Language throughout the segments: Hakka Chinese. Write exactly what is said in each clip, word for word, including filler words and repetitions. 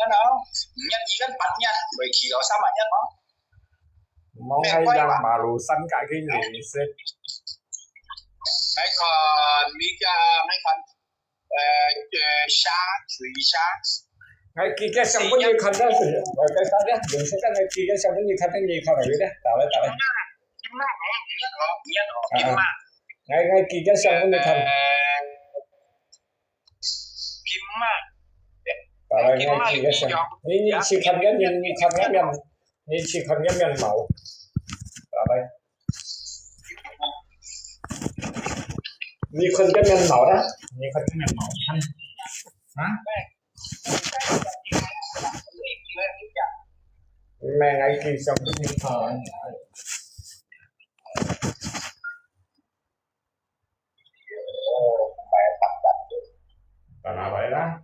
月咯，五月、二月、八月，會去咯，三個月咯。莫愛讓馬路三個月顏色。來看，你个，來看，呃，呃，蝦，水蝦。來，幾個相分你看到是，我再打的，有時間來幾個相分你看到你看到有的，打來打來。金馬，金馬，金馬，金馬。來，來幾個相分你看。呃，金馬。打來，來幾個相。你，你去看看，你，你看看，你去看看面貌。打來。 你看這面貌啦，你看這面貌，你看，啊？你買來介紹分你看。打來啦。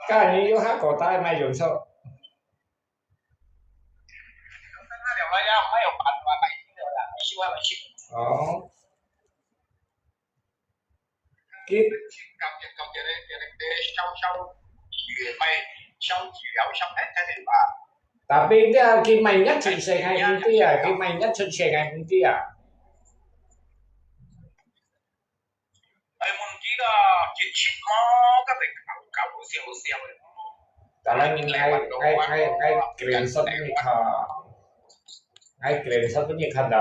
該你有下个大賣用手。哦。佢，tapi這佢每日出現个問題啊，佢每日出現个問題啊。 哎，問題啦，一直吼，甲會搞搞笑笑的。當然，愛愛愛愛screenshot分你看，愛screenshot分你看來。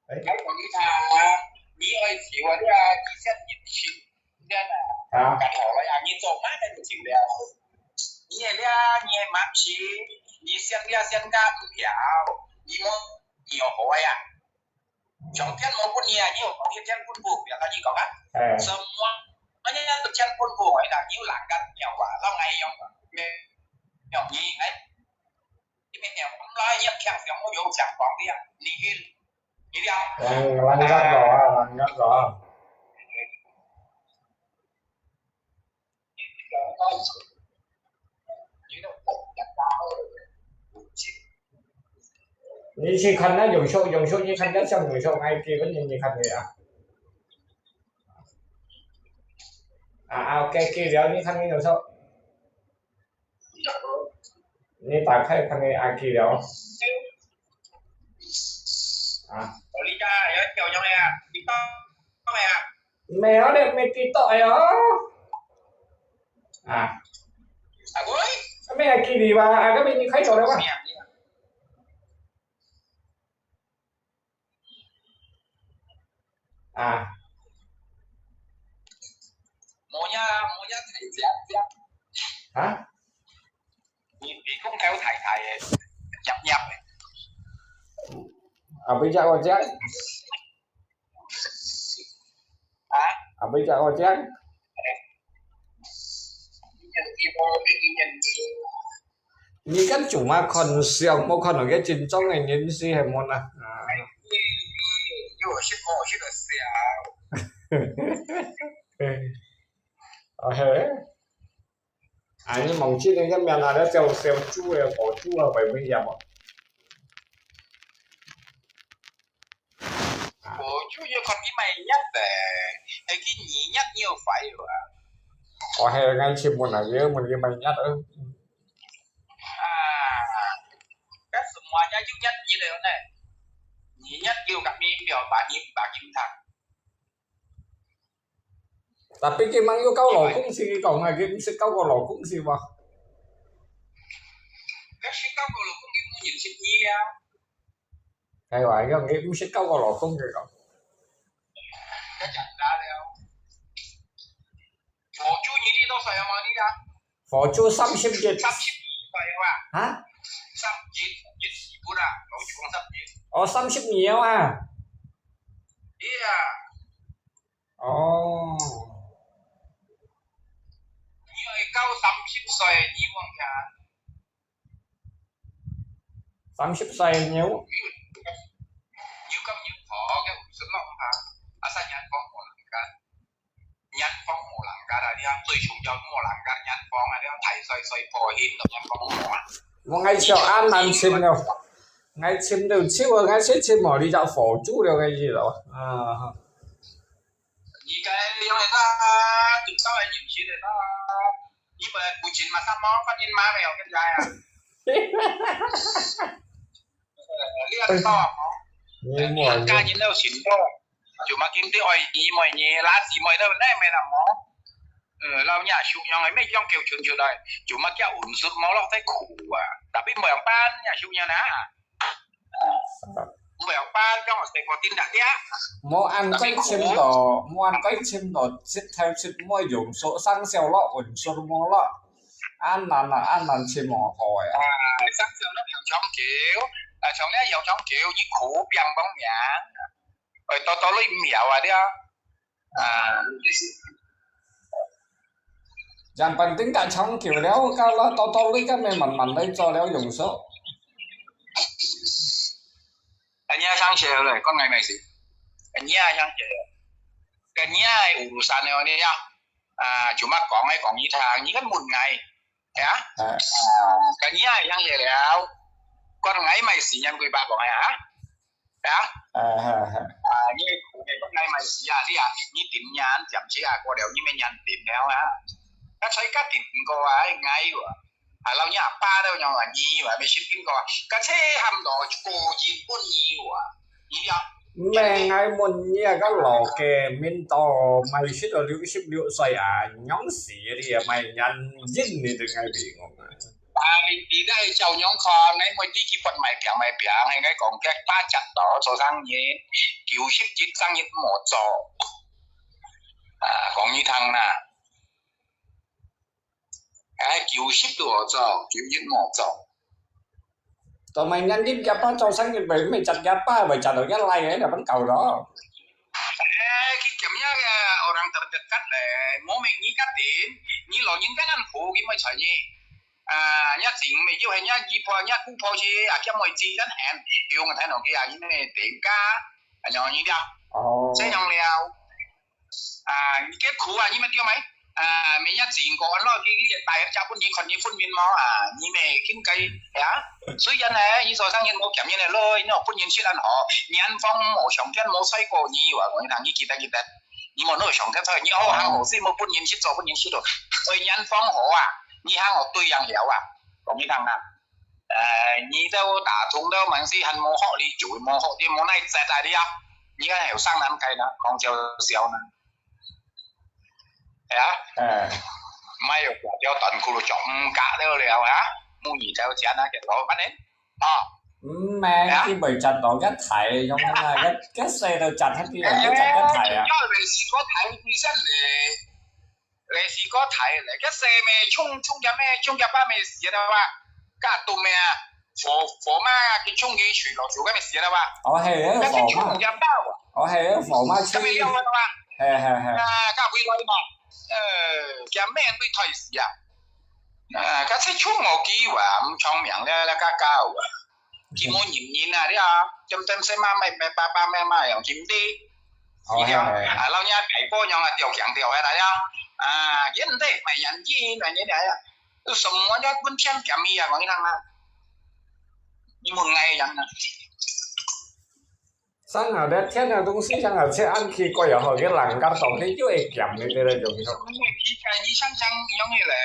哎，我問你啊，你愛笑啊，你啊，你先入去，你啊，啊，搞好了呀，你做麼个就走了？你啊，你啊，你啊，嘛是。你想呀想个不要，你莫你有好呀。上天无分你啊，你有好天天分不，不要跟你讲啊。哎。什么？人家都天分不，哎，你有懒个没有啊？让俺用啊，没有你哎，你没有，我们来也看什么有讲讲的呀，你去，你了。人人家讲啊，人家讲。 你去看那永寿，永寿，你看那像永寿，哎，给个你，你看没啊？啊啊，OK，给了，你看那永寿，你打开看那I G了。啊，我你家有有用的啊，你到没啊？没有的，没给到，哎呦。 啊。啊，喂。没有给你吧？啊，那边你开走了吧？没有，没有。啊。没有，没有，太假，假。啊？你，你讲太太的，yapyap的。啊，不要我讲。啊？啊，不要我讲。你跟做麼看相，無看到佢真正个人是係無啊？啊。有識無識个相。啊，係。啊，你望真个一面啊，你就燒豬个，火豬啊，為乜嘢無？ 我就要看你買藥的，还给你药你有坏了啊？我还有眼睛不能，也没有买药的。啊，干什么呀？有药你了呢？你药有个面表把你把你看。 Tapi佢吂有交老公時，佢講啊，佢毋識交過老公時無？佢識交過老公，佢無認識你啊。係話，佢講佢毋識交過老公，佢講。佢講啥了？我祝你幾多歲啊？你啊？ 火豬三十一。三十二歲哇？啊？三十一，一四不啦，我就講三十一。哦，三十二啊。係啊。哦。你愛到三十歲，你望下。三十歲了。有，有咁有好个五十六哈，啊，三年講我人家。 眼光無人家啦，你看最重要無人家眼光啊，你看大歲歲破音都眼光無啊。我愛笑恁難尋了，𠊎尋到笑啊，𠊎先尋無，你就火豬了个意思咯。啊。你該用个啦，頂少係認識个啦，你本來不尋嘛，三毛發音嘛沒有跟人家呀。你看到啊，你莫你家人都尋到。 就嘛今朝愛你妹你，拉屎妹都哪會啦無？呃，老娘叔娘个，乜將狗傳出來，就嘛叫運輸無落得苦啊。Tapi無樣辦，娘叔娘啊。無樣辦，將我細個叮大啲啊。無恁該尋到，無恁該尋到，直頭直妹用手生小落，運輸無落。恁難啊，恁難尋無好个啊。啊，生小落有長久，啊，像你有長久，你苦病幫命。 哎，多多類毋曉啊，對啊。啊。人本定甲長久了，到了多多類，該慢慢來做了用手。哎，你也想寫了，講來沒事。哎，你也想寫了。跟你也有路線了，你呀。啊，就嘛講，哎，講你聽，你个問𠊎，係啊？啊。啊，跟你也想寫了。講𠊎買四年幾百講，係啊？ 啊？啊，哈，哈。啊，你苦个本來嘛係啊，你啊，你點年，點時啊，過了你乜年點了啊。啊，所以甲點過啊，哎，𠊎哇。啊，老娘爸都用啊，你哇，乜識點過啊？甲車喊到過日本你哇，你啊。毋係，𠊎問你啊，个老个，明到嘛係到六十六歲啊，仰死你啊，嘛年應你對𠊎比我啊。 啊，你，你該照樣看，𠊎每日去發賣餅賣餅，𠊎講个八隻到做生意，九十日生意無做。啊，講你聽啦。哎，九十都無做，九十無做。做麼个人家爸做生意，毋係，毋係接人家爸，毋係接到人家倈个，就分搞咯。哎，佢今日个orang terdekat咧，無咩你家庭，你老人家恁好，佢毋會睬你。啊，你阿姊妹就係你阿姨婆、你阿姑婆去，啊，佢毋會知真很，用个睇到佢啊，因為等家，啊，樣你了。哦。這樣了。 啊，你个苦啊，你乜知無？啊，明日自然過安咯，佢你帶隻分人看你分面無啊？你乜應該呀？雖然呢，你做生意無減人个咯，你有分人食恁好，年方無上天無衰過你哇，我講你記得記得，你無那上天衰，你好行好事，無分人食做分人食咯，所以年方好啊，你行好對樣了啊，講你聽啊。 呃，你兜打通兜門市還無學哩，就無學哩，無奈折啊哩啊！你看有上難改呢，講笑笑呢。係啊，哎，毋係有條短褲就毋加了了啊！母語就講啊，結果反正，哦，毋係，係啊。佢毋會接到一睇，用啊，一，一世都接一啲，哎，一接一睇啊。哎，主要係個睇醫生咧。 你試過睇咧，該細妹衝，衝隻咩，衝隻爸咩死了哇？該都咩啊？火，火馬啊，佢衝佢水落水，該咩死了哇？哦，係，該佢衝隻爸哇？哦，係，火馬衝。該咩了哇？係，係，係。啊，該會來嘛？呃，佢咩會推死啊？啊，該係衝無機哇，毋長命了，那該搞啊。 佢無人人啊，你啊，針針細媽，買，買爸爸媽媽樣，真的。哦，係啊，係啊。啊，老人家大個樣啊，吊強吊下來啊。啊，人的，買人的，買人的啊。有什麼要問天減一啊，講一趟啊。你問𠊎樣啊。生啊，這天啊，東西生啊，這恁奇怪啊，吼，佢人家當地就會減你這個用途。佢个，你想想用个咧，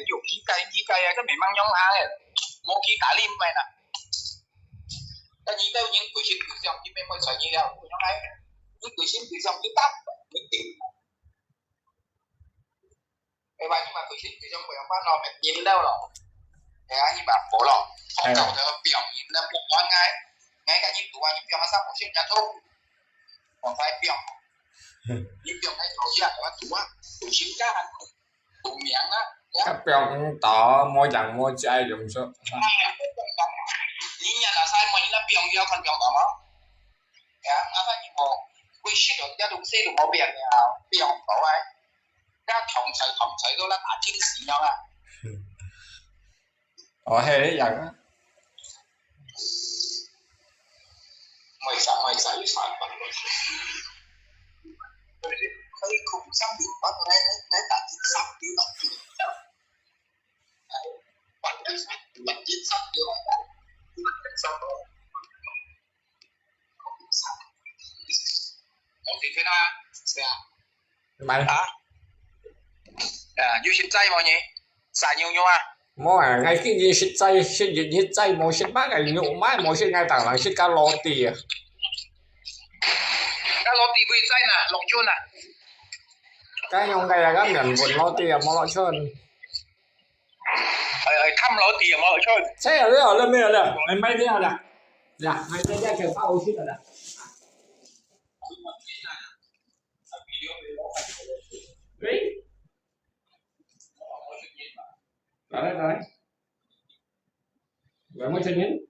有佢个，佢个啊，根本吂用下个，無佢打理咩啦。 但你兜人歸心歸性，你乜會睬你了，有用來，你歸心歸性，你答，你定。哎，話你嘛歸心歸性，不用煩惱，乜定了咯。哎呀，你嘛無咯，好搞个表演，那不管哎，哎，該你讀啊，你表演上無先人家做，往外表，你表演好一樣，我讀啊，歸心加。 無名啊，呀。該表演到無影無跡用處。啊，你若係無，你那表演要看表演無？呀，啊，反正無，會識到這東西都無變了，表演到啊，該同才同才都那打精神了啊。 哦，係恁樣啊。講真真啊，係啊。麼个？啊？啊，有食齋無呢？殺牛肉啊？無啊，𠊎今日食齋，食日日齋，無食麼个肉，麼个無食，𠊎當然食个roti啊。該roti會齋哪，落春啊？該用个啊，該麵粉roti啊，無落春。 哎，哎，貪roti有無？出。切，好了，好了，無有了，買，買掉了。呀，買，買掉，就放回去了啦。喂？來，來，來。有沒有聲音？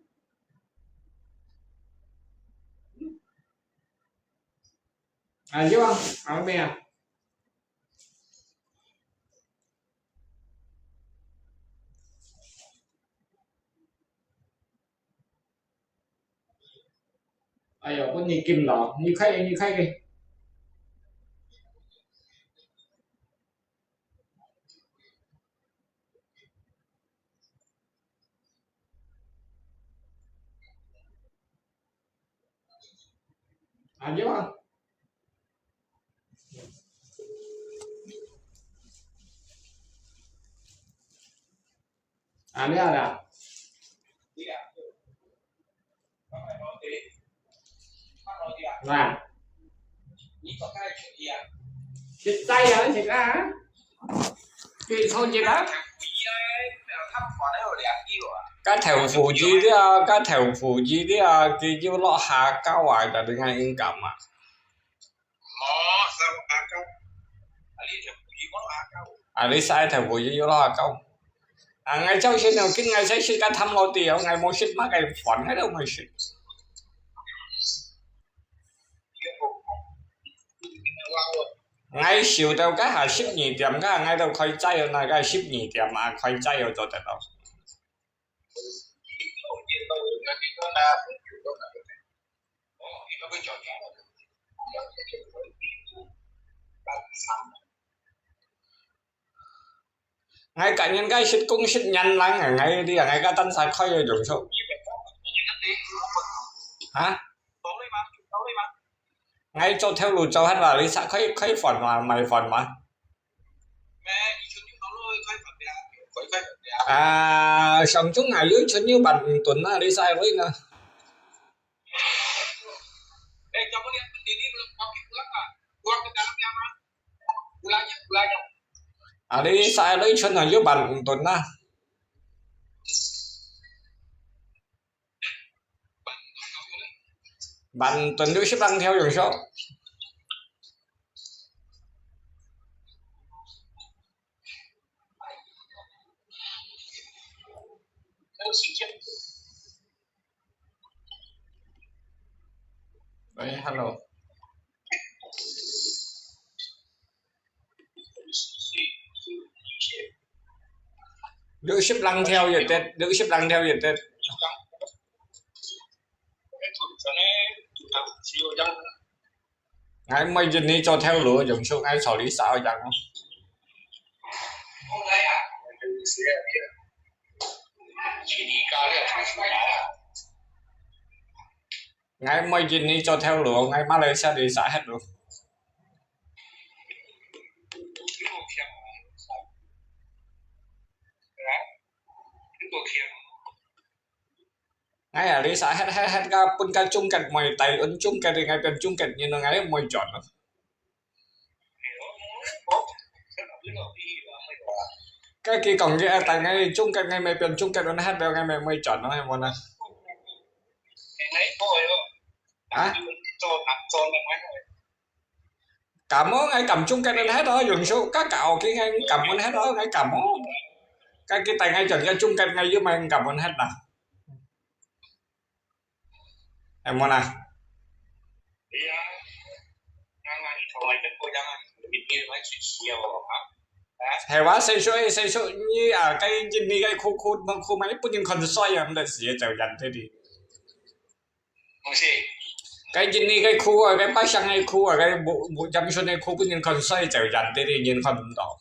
啊，有啊，好了沒有？ 哎喲，分你禁了，你開个，你開个。 啊，有啊。啊，你好啦。啊。食齋啊，食啊。 佢創業啊？該豆腐乳了，該豆腐乳了，佢又落蝦膠啊，就你看應該嘛。啊，你晒豆腐乳又落蝦膠。啊，𠊎朝晨有見𠊎在食个探老底哦，𠊎無食麼个飯，𠊎都無食。𠊎收到該下十二點，該下𠊎都開齋哦，那個十二點啊，開齋哦，做得到。𠊎个人該食公食軟冷啊，𠊎這，𠊎个單儕開个用處。哈？𠊎做頭路做忒啦，你儕開，開飯嘛，賣飯嘛。啊，上中啊，有一寸有萬五噸啊，你儕來呢？啊，你儕來一寸啊，有萬五噸啊。萬五噸有十零條用數。喂，hello。六十零條也得，六十零條也得。 𠊎每日你做頭路，用手𠊎坐你手樣哦。𠊎每日你做頭路，𠊎馬來西亞你儕忒咯。𠊎啊，你儕忒忒忒个分个中間妹，大運中間，你𠊎變中間人咯，𠊎毋會轉咯。該佢講佢啊，但𠊎中間，𠊎乜變中間人忒了，𠊎乜毋會轉咯，係無啦？啊？ 敢哦，𠊎敢中間人忒哦，用手，該搞佢𠊎敢人忒哦，𠊎敢哦。該佢帶𠊎轉个中間，𠊎又毋敢人忒啦。係無啦？係哇，細叔誒，細叔，你啊，該印尼个苦苦，苦嘛，你分人看衰啊，毋得死，走人這裡。 該印尼个苦啊，該巴生个苦啊，該無，無，陽春个苦，分人看衰，走人，這裡人看毋到。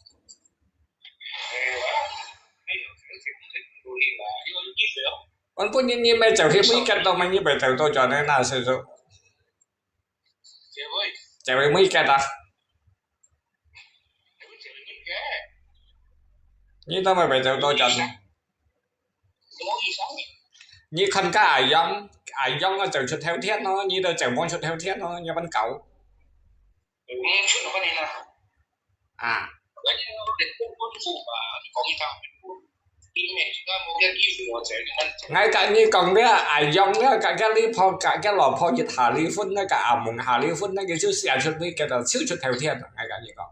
𠊎分人，人乜走去美國咯，乜你乜走到轉个那，細叔。走去美國啊？你都乜乜走到轉。 你看該阿陽，阿陽啊，走出頭天咯，你都走無出頭天咯，你仰般搞？啊？𠊎甲你講了，阿陽了，甲，甲你婆，甲，甲老婆一下離婚，該个阿蒙下離婚，該个就寫出美國了，就出頭天了，𠊎甲你講。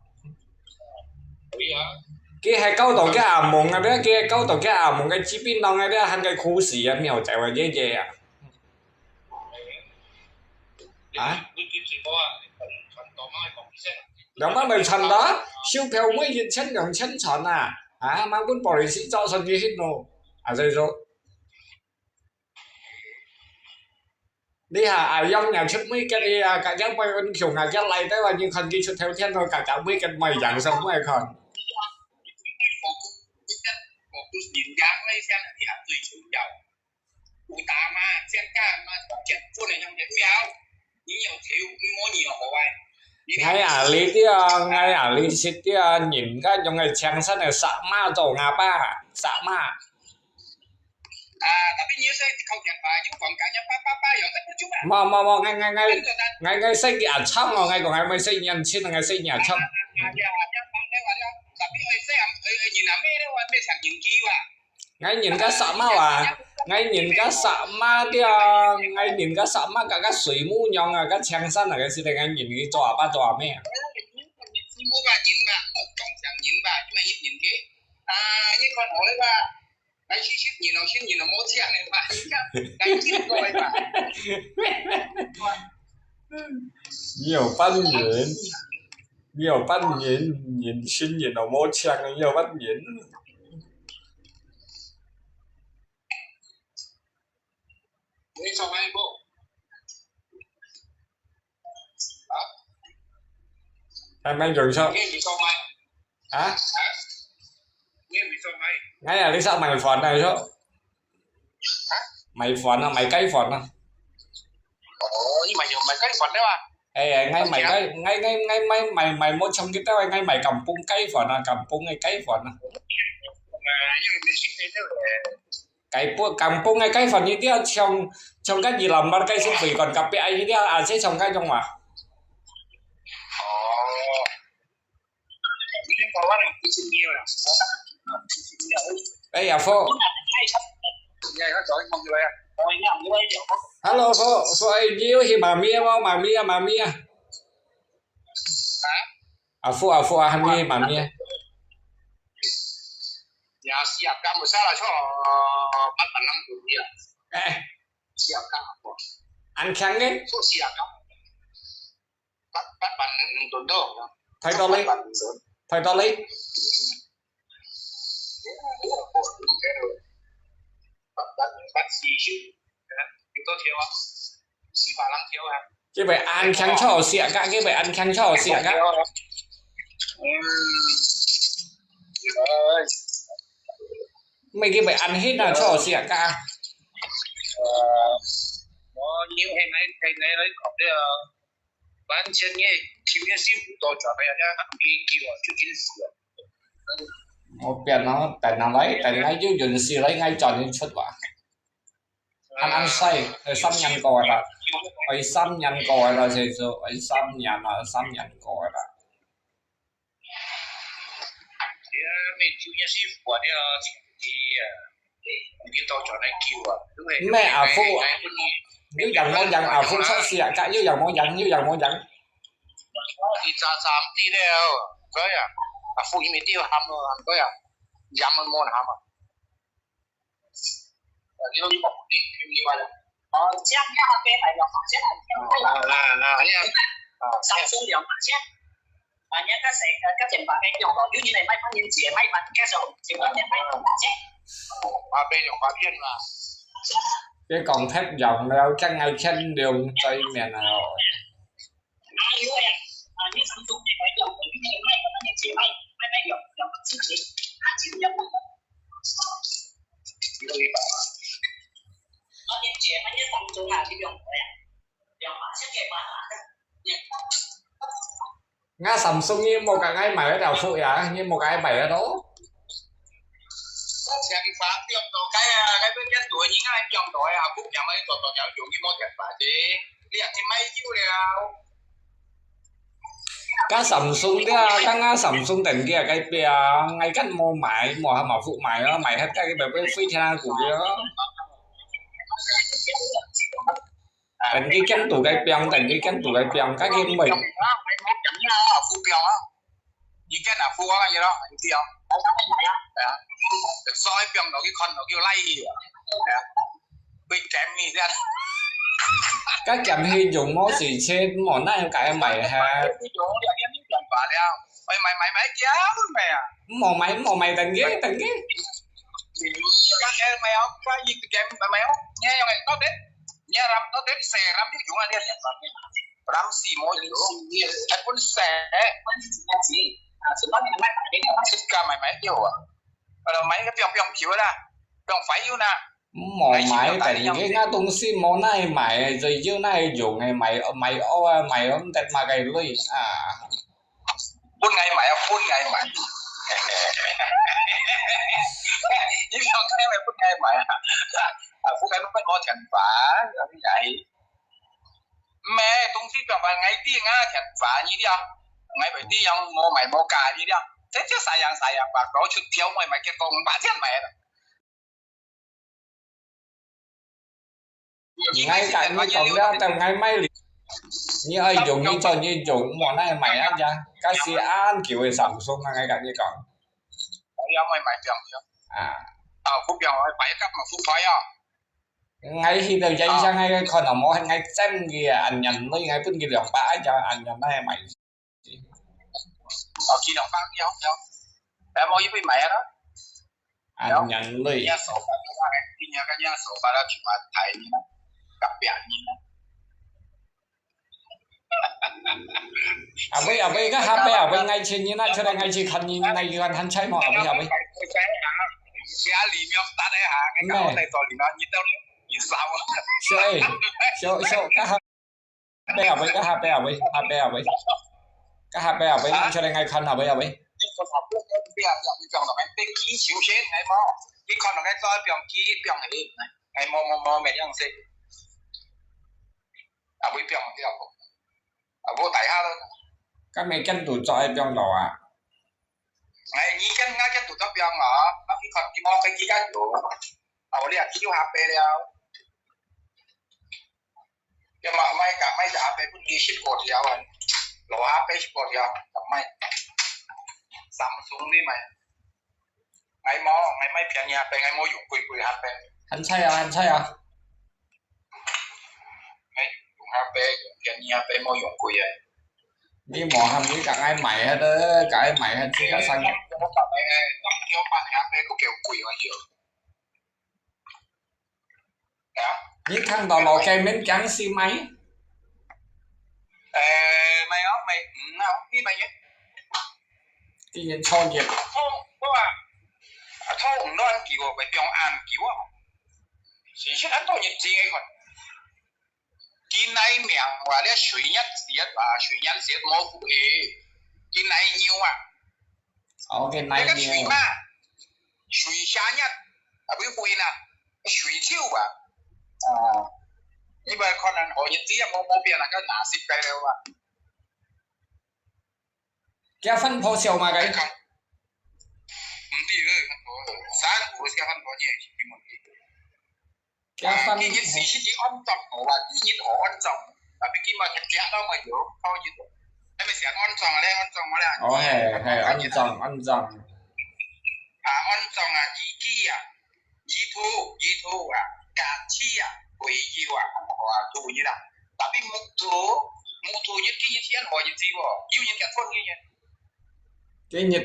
佢係搞到該阿蒙啊，佢係搞到該阿蒙个基檳榔啊，佢還个苦死啊，苗仔啊，爺爺啊。啊？兩萬來賺到，收票每一千兩千賺啊！啊，吂分police抓上去去咯，啊，所以說。 你哈，阿陽若出美國个啊，甲若妹恁窮啊，若來台灣，你看佢出頭天咯，甲，甲美國妹樣上妹看。哎呀，你這樣，哎呀，你食這樣，人家用个青山个殺馬做阿爸，殺馬。 啊，tapi你使靠近吧，有講緊一百八八樣个不足啊。無，無，無，𠊎，𠊎，𠊎，𠊎，𠊎識你阿昌哦，𠊎講𠊎毋識你阿青，𠊎識你阿昌。啊，啊，啊，啊，講个話了，tapi愛識啊，愛，愛認啊咩了，話咩上認機哇。𠊎認个殺馬啊，𠊎認个殺馬了，𠊎認个殺馬，甲，甲水母娘啊，甲青山啊，該時代𠊎認佢做阿爸做阿姆啊。水母嘛認嘛，講上認嘛，因為一認機。 啊，你看好了吧？哎，其实你老师你都没讲的嘛，你看，哎，这个嘛，你有半年，你有半年，年轻人都没讲，你有半年。你上班不？还没有上你你上班啊？你你上班？哎呀，你上买饭啊？你说买饭啊，买鸡饭啊？哦，你买有买鸡饭的吧？哎，哎，买买鸡，哎哎哎买买买买买冇唱吉他，哎，买 kampung 雞飯啊，kampung 个雞飯啊。呃，因为你现在这个雞飯，kampung 个雞飯一定要唱唱个二林八个食肥飯隔壁，一定要啊，这唱个种嘛。哦，你跟台湾人不是没有了，不是没有。哎呀，福你看早一梦出来啊，我一样，我一样。 ，hello 福福，哎，你有去妈咪啊？妈咪啊，妈咪啊。阿福阿福啊，喊你妈咪啊。也是啊，干不啥了，错，八百人不一样，哎，是啊，干不，恁强个，说是啊，干，八八百人多多，太多嘞，八百人多，太多嘞。八八八四十，有多少啊？四百人跳啊。佢会恁强错事啊，佢会恁强错事啊。嗯，咩佢会恁hin啊错事啊？呃，我有现在现在来讲的，反正你今天辛苦多赚了，人家比给我就真是了。我变咯，等下来，等下有运势来，我转你出话。 Anak saya, eh, 三年过了，哎，三年过了，这就，哎，三年了，三年过了。也没就也是活的啊，这个啊，你到转来给我，因为咩阿福，有人冇人阿福出事啊？有人冇人，有人冇人。你咋咋地了？对呀，阿福因为你有喊了，对呀，人们没喊嘛。 你都你讲你你话了。哦，这样你还可以买两百千啊，你看啊啊啊！你啊，啊，三十两百千。啊，你看谁，呃，看谁把那用了，有你来卖半年节，卖半，介绍，请问你卖两百千。啊，被两百骗了。佢讲太阳了，真系天亮最面啊！哪有呀？啊，你上周那个用，有你来卖半年节，卖卖卖两两百千，他请人家卖。你都一百啊。半年节，半年当中啊，你不用回来。 我三送你莫个爱买个条裤呀，你莫个爱买个咯。我请你发表到该啊，该个见多人啊，讲多啊，不讲嘛，你多多条用你莫讲法的，你也去买酒了。个三送的啊，刚刚三送等个个表，我跟莫买，莫还冇付买啊，买还该个表费天啊股的啊。 等佢跟度个病，等佢跟度个病，个佢唔係。啊，买冇病啊，副病啊。你跟啊副啊，你咯，你知啊？哎呀，所以病到佢看到佢拉去啊，哎呀，佢驚你先。个減去用冇時間，無哪有解買哈。用了，你病罢了，哎，买买买，叫买啊。莫買莫買，等佢等佢。你讲哎，买哦，买一个买买哦，你用个到底。 你啊，răm到底xe răm你dùng à, răm xe mô dùng, ai phun xe, tất cả mày mày kiểu à, rồi mày cái piong piong kiểu đó, piong phải yêu nè. 莫買，等佢，我東西無哪買，最要哪用个買買哦啊，買哦得嘛个鐳啊。 分𠊎買啊，分𠊎買。你想聽咪分𠊎買啊？啊，分𠊎買我錢花，有啲矮。咩東西就話𠊎知𠊎錢花，你知啊？𠊎咪知樣無買無價，你知啊？這這啥樣啥樣吧，我出條我買結果五百千買啦。 𠊎甲你講了，等𠊎買哩。你愛用你做你用，莫來買啊呀。該時恁久个Samsung啊，𠊎甲你講。你有買買掉？啊，啊，副表啊，排甲嘛，副牌啊。 𠊎去到影相，𠊎看到無，𠊎整佢啊，恁樣鐳，𠊎分佢兩百，哎呀，恁樣來買。哦，佢兩百，有，有。哎，無，佢會買啊啦。恁樣鐳。人家手法，人家个人手法啦，全部大人啦，甲別人啦。 阿妹，阿妹，該下擺阿妹，𠊎請你啦，出來𠊎去看你，𠊎去看還在無？阿妹，阿妹。小，小，該下擺阿妹，該下擺阿妹，下擺阿妹，出來𠊎看下擺阿妹。 啊，會放掉無？啊，無大下咯。該毋係見到做愛放落啊？哎，你見，𠊎見到做放啊，啊，你看佢無飛機間有，啊，我這下下飛了。要麼買个，買个下飛分佢十個條啊，落下飛十個條，就買。Samsung你買。 𠊎無，𠊎買便宜下飛，𠊎無用貴貴下飛。還在啊，還在啊。𠊎用下飛，用便宜下飛，無用貴个。你無喊你甲𠊎買下个，甲𠊎買下這个三个。當條版个下飛，都幾貴啊，要。 啊？你聽到老雞面講是買？誒，買哦，買，嗯，好，你買耶。今年初一。好，好啊。啊，頭毋亂叫哦，會放暗叫哦。是，是恁多日子个看。今來名話咧，水日節啊，水日節無福氣。今來牛啊。 OK，來牛。該个水嘛，水下日，啊，不，不啦，水手啊。啊，你毋可能好日子也無，無變啊，該哪識个了啊？佢番婆笑嘛，該。毋知咧，番婆，三五个番婆呢，係問題。 啊，今日時時節安裝好啊，今日好安裝，tapi今日食到無有，好熱。你咪想安裝咧，安裝好咧。哦，係，係，安裝，安裝。啊，安裝啊，二G啊，二two，二two啊，加七啊，會有啊，好啊，做熱啊。Tapi木土，木土熱，今日天好熱知無？有人結婚今日。今日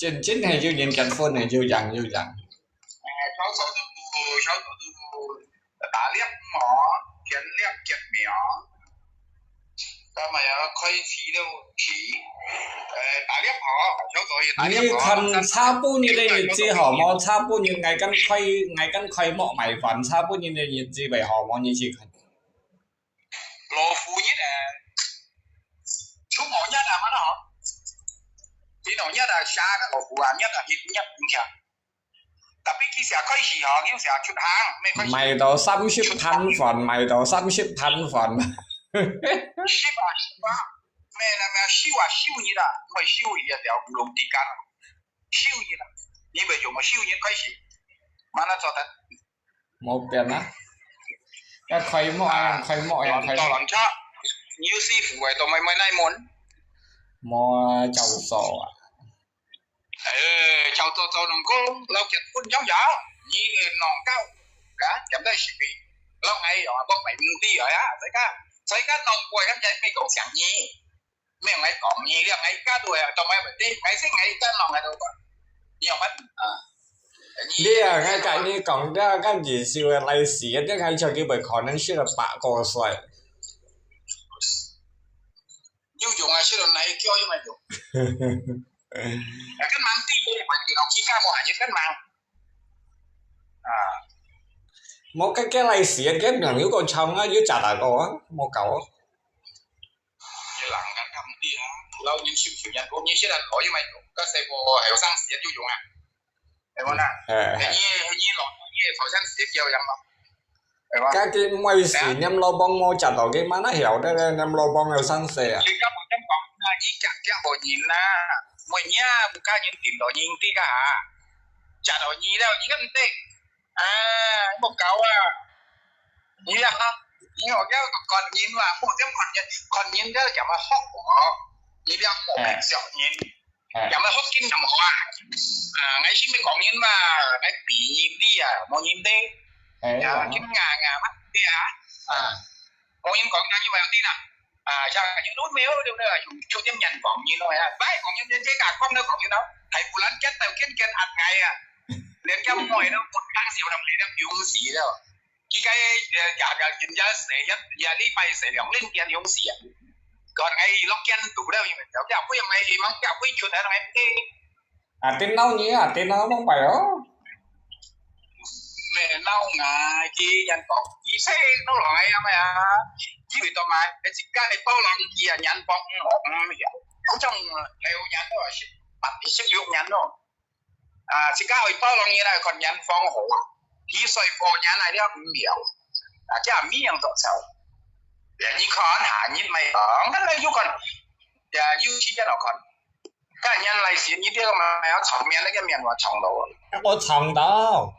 真，真係有人結婚呢，有影，有影。 誒，小組都，小組都打獵無？田獵結苗，今日又開始了起。誒，打獵無？小組去打獵無？你看差半日个日子好無？差半日𠊎敢開，𠊎敢開莫買飯，差半日个日子會好無？你去看。老虎日誒，出毛日啊，嘛得好。天老日啊，蛇个老虎啊，日啊，日，日，日。 Tapi佢寫開始吼，佢寫出行，毋係開始。買到三十盤飯，買到三十盤飯。十啊，十啊，咩啦咩，收啊，收日啊，毋係收日啊，條龍之間啊，收日啊，你毋係用收日開始，嘛那做得。無變啊，要開幕啊，開幕啊，開幕。亂車，牛師傅誒，都買買哪門？無啊，教授啊。 誒，就做做農工，老結婚樣樣，你个農交，啊，點得食佢？老矮樣啊，都買毋知啊，大家，大家農過咁就美國強你，咩愛講你，你愛加多啊，都買毋知，買先愛加農啊，都，你有乜啊？你啊，𠊎甲你講，這个意思个來時，這个就基本可能係个八個歲。 有用啊，識到哪一叫有乜用？啊，跟忙地都有問題咯，其他無閒日跟忙。啊，無，該，該來時，該人有個長啊，有食大個啊，無夠啊。有人敢敢知啊？老人少少人，講你識到老有乜用？該細個後生時有用啊？ 係無啦？係，係。你，你老，你頭先食藥樣咯，係無？該佢毋會死，黏老幫無食到，佢嘛那曉得咧，黏老幫有生死啊。你今日咁講啦，你夾夾無人啦，每日啊，毋加人tìm到人知个哈，食到你了，你个毋得，啊，莫搞啊，你啊，你學个看人嘛，莫點看人，看人了就嘛學我，你兩個白小人。係。也毋係福建人好啊。啊，𠊎先毋係講人嘛，𠊎比你啊，無人理。係，呀，講啊。你牙牙嘛，對啊。啊，無人講人，你話有理啦。啊，像有都沒有，對不對？有，有點眼光，你懂呀？拜，講人，人家講都講人咯，大不然見到見見壓𠊎啊，連个妹都不當少，他們連勇士了。佢个，呃，也，也，人家誰，也，也禮拜誰，兩零點勇士啊。講𠊎落見到了，因為了，了，不用𠊎希望，了，不出來，𠊎，啊，電腦你啊，電腦冇擺哦。咩腦啊，佢人講，佢識都來啊咩啊，以為到買，自家係多人佢啊，人講唔好，嗯，好像有人都係十八、十六年咯。啊，自家係多人佢啦，看人講好啊，佢水果人來了唔了，啊，這樣樣都走。你看下，你咪講，那有看，呀，有時間我看。 該年來時，你這個嘛，要長面那個面嘛，長到啊。我長到。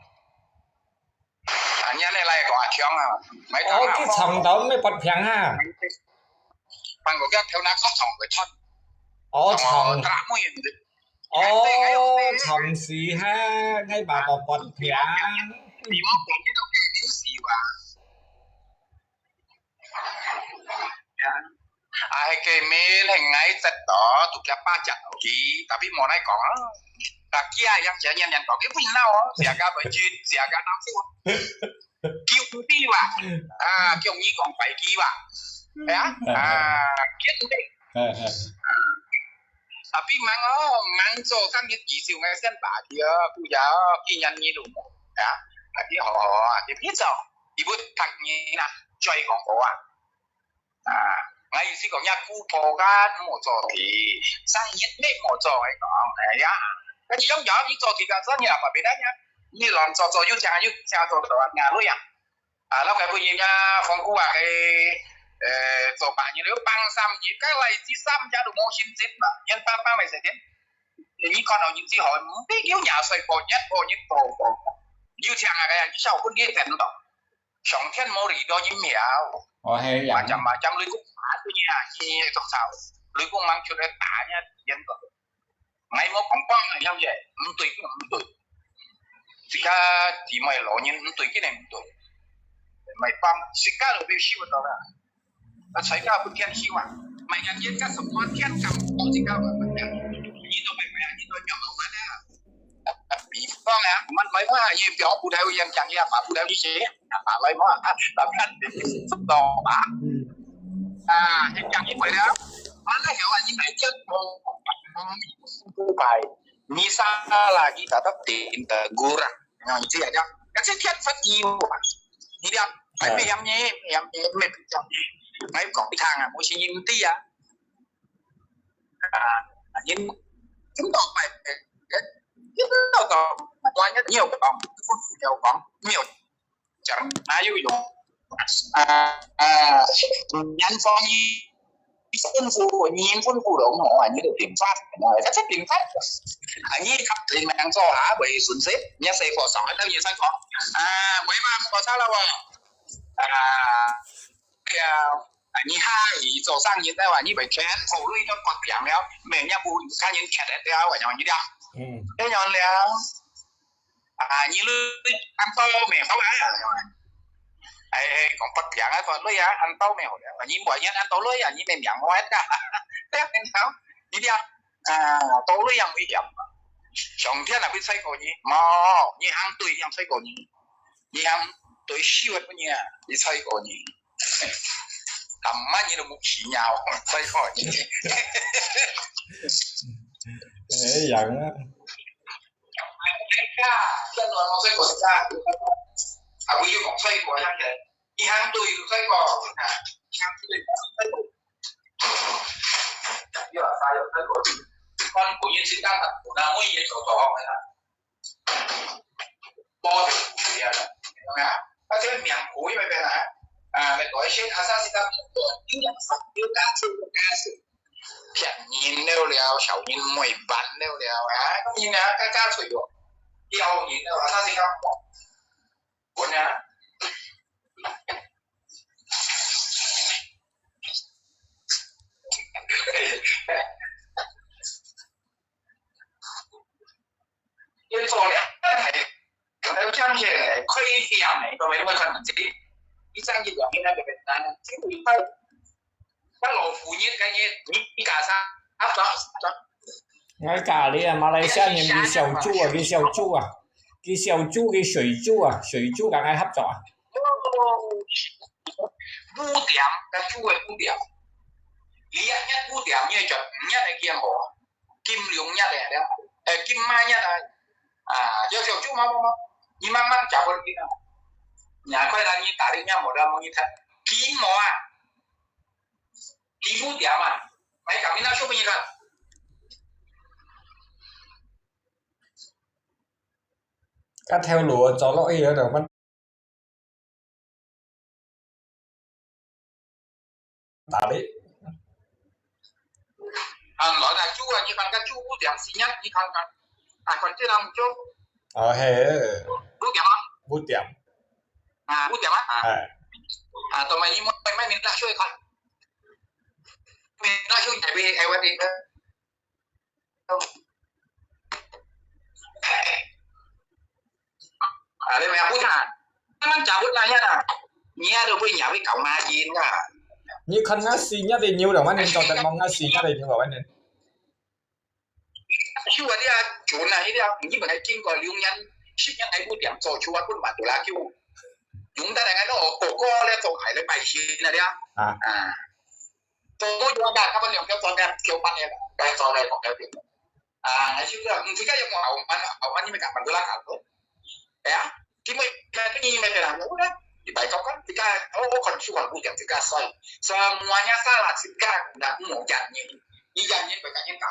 啊，你那來講啊，長啊，買長啊。哦，佢長到，毋係發平啊。反正佢頭那個長个長。哦，長。打妹人。哦，長時哈，𠊎嘛個發平。你莫講這個給你死哇。 啊，係个咩，係𠊎知道，都叫八隻佢，tapi無來講啊。啊，佢啊，yang jangan yang講，佢會鬧哦，自家會轉，自家鬧死。叫你話，啊，叫你講白佢話，係啊，啊，叫你。Tapi mang哦，mang做三日以上个先把佢哦，不要，佢人你都無，啊，啊，佢好好啊，佢別做，佢不讀你啦，再講好啊。 啊，𠊎意思講，若姑婆个莫做佢，生日乜莫做，𠊎講，哎呀，該你用腳你做佢个生日啊，別別个呀，你亂做做又請又請做做啊，哪路呀？啊，老个不人家紅姑啊，个，呃，做八日又放三日，該來第三日都無心情啦，人放放來時間，你看到人之後，毋必有廿歲過，一過一過過，又請啊，个，你笑分你等到。 上天無理到人曉。哦，係呀。Macam-macam雷公打出去啊，你做sao？雷公mang出來打你，人个。𠊎無講講啊，了解，毋對就毋對。自家姊妹老人毋對，真係毋對。毋係講，自家都被受到啦。啊，自家不天受啊，買人家什麼天干，自家不天，你都買買啊，你都要好玩啊。 比方啊，มันหมายว่า 你表不了，人講你把不了，你寫，把來嘛，啊，把看你做吧。啊，你講一回了，完了以後啊，你買這種，嗯，五百，你啥啦，你打到頂的gurang，啊，你這樣講，那這天分你嘛，你講，哎，ไม่ยอมนี่，ไม่ยอมนี่，ไม่ยอมนี่，𠊎講一趟啊，我是印度啊。 啊，人，人都拜，人都講，我也沒有講，沒有講，沒有講，哪有用？啊，啊，人說你吩咐，你吩咐了，我，你都聽話，他才聽話。啊，你看，你們做啥，為損失，你要誰過上，那你才講，啊，為嘛不過差了我？啊， 對啊，啊，你下雨做生日个話，你會全部累到發病了，每日不看人看得了，我講你了，嗯。這樣了，啊，你累安到沒好啊？哎，哎，講發病啊，講累啊，安到沒好了，你每日安到累啊，你沒命活啊，這樣了，你了，啊，到累樣危險嘛，上天啊，會吹過你，無，你行對，樣吹過你。 你還對手个不呢，你吹過你。他媽你都莫奇妙，吹過你。哎，樣啊。哎呀，這亂我吹過你啊。啊，不就講吹過樣个，你還對有吹過，啊，你還對有吹過。有啊，啥有吹過？看古人是這樣的，那我也走走好了。 包就不一樣了，懂沒有？啊，這個名古因為咩呢？啊，美國一些他上次他們有兩三有加州有加州，騙人了了，小人沒辦了了啊，你呢？該加州有，要人了，他上次他我呢？佢會看自己，一生一兩年那個難，只有一塊，那老虎年該年，你你搞啥？啊，啥啥？𠊎教你啊，馬來西亞人佢燒酒啊，佢燒酒啊，佢燒酒，佢水酒啊，水酒同𠊎合作啊。哦，五點，該酒个五點，你一日五點，你就五日个健康啊。 金龍日个，誒，金馬日啊，啊，有少少嘛嘛嘛，你慢慢食分佢啊。你快啦，你打電話無啦，無你看，金毛啊，金毛點啊，買搞咩那show分你看。該條路走落去有點問 打你。啊，來啦，酒啊，你看看酒五點四日，你看看，啊，看這人酒。啊，嘿。五點啊？五點。啊，五點啊？啊。哎。啊，同埋你莫莫明白，所以看，明白，所以才會，哎，我的。 啊，你咪不談，剛剛假不那樣啊，你也都不也會搞嘛音啊。你看那四日的牛了，反正做得望那四日的牛了，反正。就啊，你啊，就那一條，你本來經過六年、十年還不點做，就啊，不滿足啦，就。用得來个咯，哥哥咧做，還咧拜神那啲啊。啊。啊。 做到有啊，他們兩條做个，條半个，該做个，講條條。啊，還是个，嗯，自家有冇好玩啊？好玩，你們敢玩過啦？好。哎呀，因為，你們的啦，我呢，你拜託啊，自家，我，我看書看古典，自家衰。Semuanya salah，自家，那，嗯，jangan。你jangan，bukan jangan。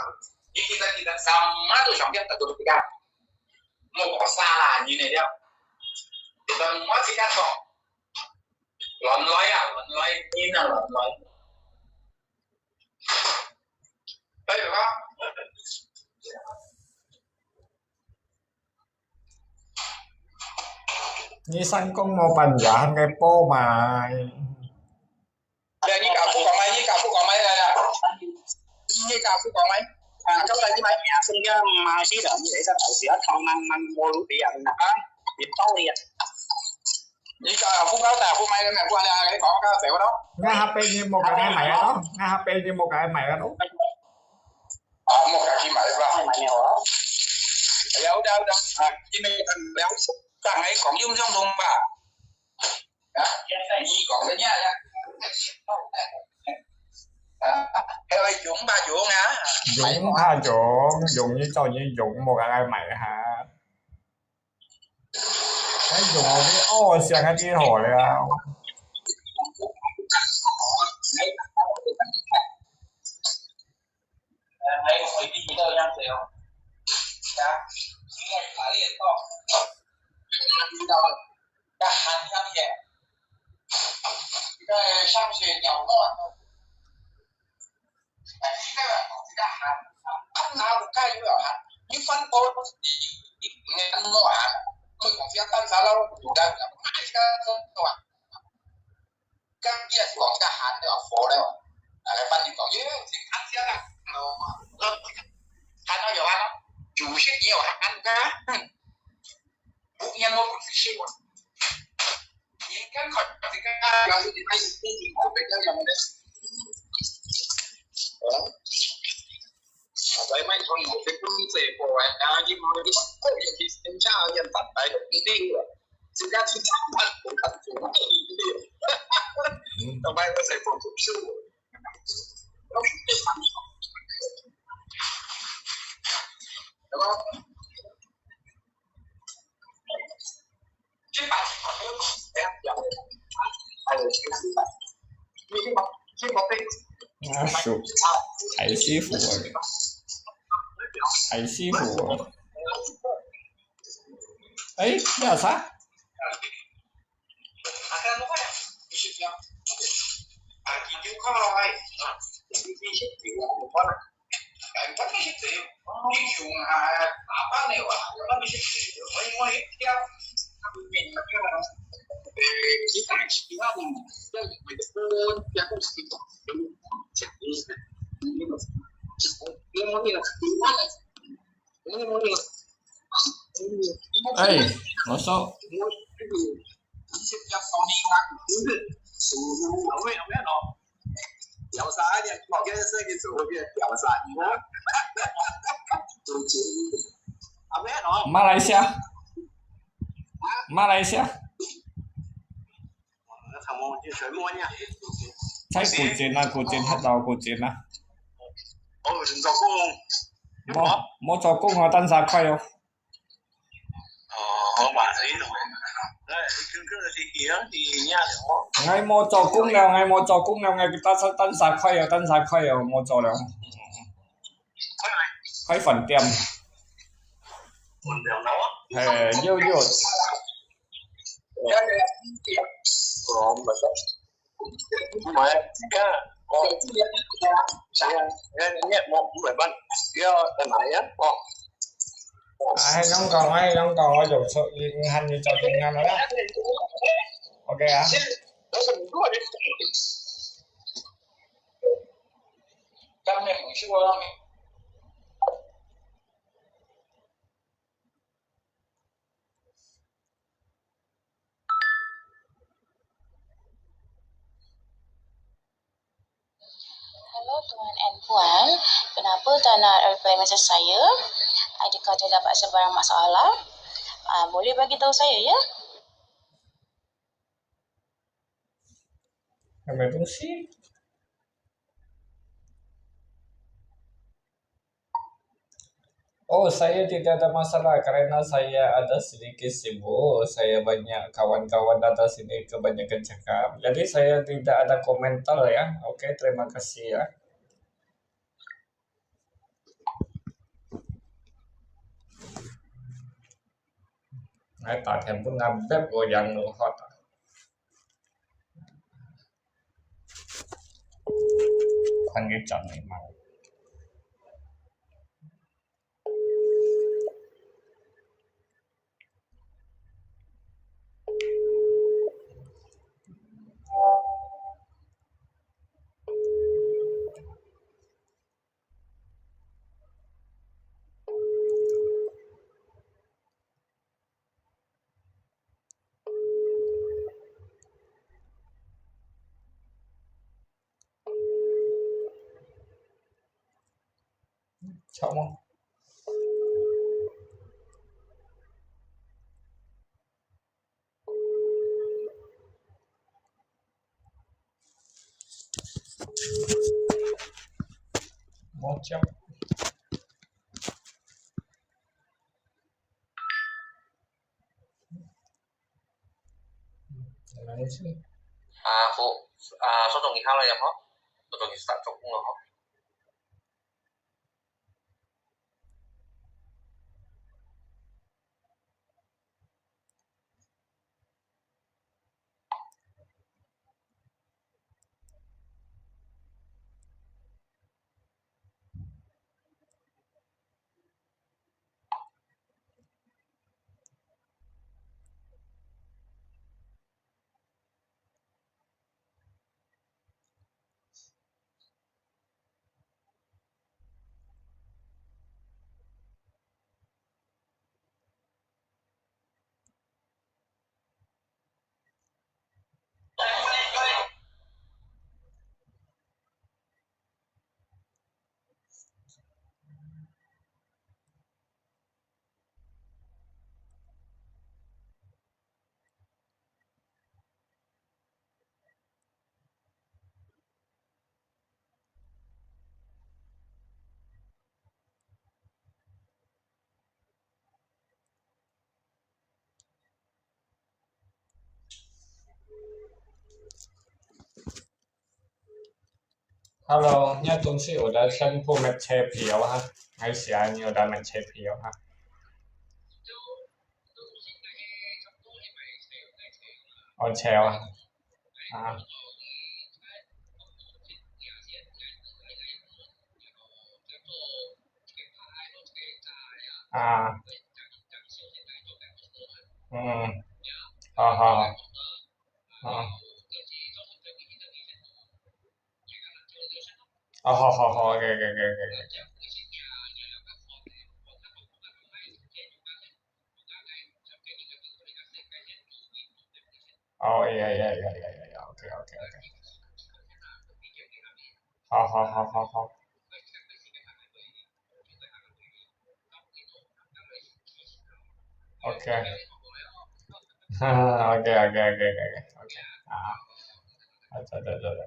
你kita，kita sama tu sampai tak tahu自家。Mau salah，你那條。Semua自家錯。 亂來啊，亂來，你那亂來。哎，有啊。你三公無半夜還該播嘛？哎，你搞不講來，你搞不講來來來。你搞不講來。啊，剛才你買名聲个馬來西亞，你來上頭先，他們，他們，我，你啊，你道理啊。 你个副高大副買个咩？副安尼你講个走咯。𠊎下擺你莫甲𠊎買啊咯，𠊎下擺你莫甲𠊎買啊咯。啊，莫甲佢買吧。買咩好啊？哎呀，好的好的，啊，因為了，上來講用相同吧。啊，你講个呀呀。啊，還會用吧用啊。用怕用，用你做你用，莫甲𠊎買哈。 哎，用我个哦，想个真好了。啊，手，太辛苦了，太辛苦了。哎，要啥？ 哎，我说，馬來西亞，馬來西亞。在古晉啊，古晉，黑到古晉啊。無，無做工哦，單儕快哦。𠊎無做工了，𠊎無做工了，𠊎單儕，單儕快哦，無做了。開飯店。嘿，有，有。哎，啷講，哎，啷講，𠊎用錯，你，你喊你做工人了啦。OK啊。Hello tuan and puan, kenapa tak nak reply mesej saya? Adakah terdapat sebarang masalah? Ah, boleh bagi tahu saya ya. 什么东西？ Oh, saya tidak ada masalah karena saya ada sedikit sibuk. Saya banyak kawan-kawan datang sini kebanyakan cakap. Jadi saya tidak ada komentar ya. Oke, terima kasih ya. 哎，打電話分阿伯，我養老好了。看佢轉來嘛。 Chọn không? Một triệu. Đấy chứ. À, cô, à, số điện thoại hả là hả? Số điện thoại sắp chụp cũng hả? Hello，你个東西有得全部買車票哈？還是啊，你有得買車票哈？哦，車啊，啊。啊。嗯，好好好。 啊。啊，好好好，OK OK OK OK。好好好好好。OK。OK OK OK OK OK。啊，啊，走走走走。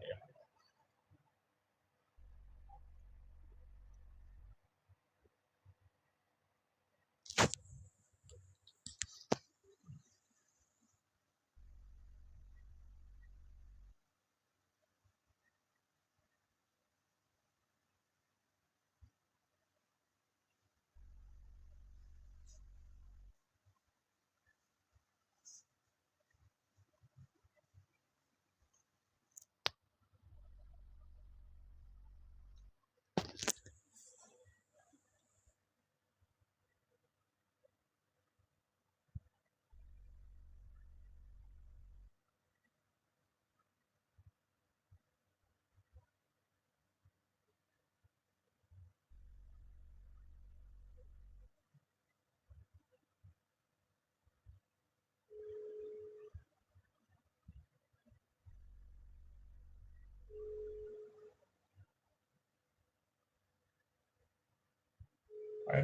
喂，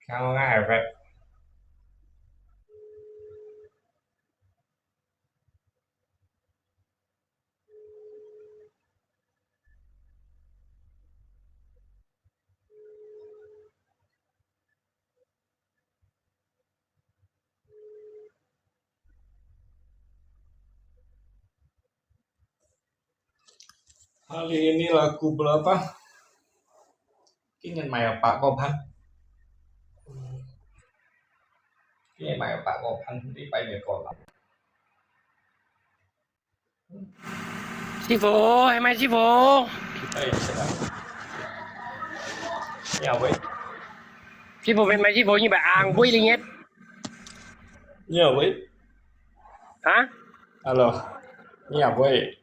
聽我个iPad。Hari ini laku berapa? 今年卖了百个盘。今年卖了百个盘，你拜没过了？ 師傅，係咪師傅？哎，係啊。你好，喂。師傅，係咪師傅？你係紅會哩耶？你好，喂。哈？Hello，你好，喂。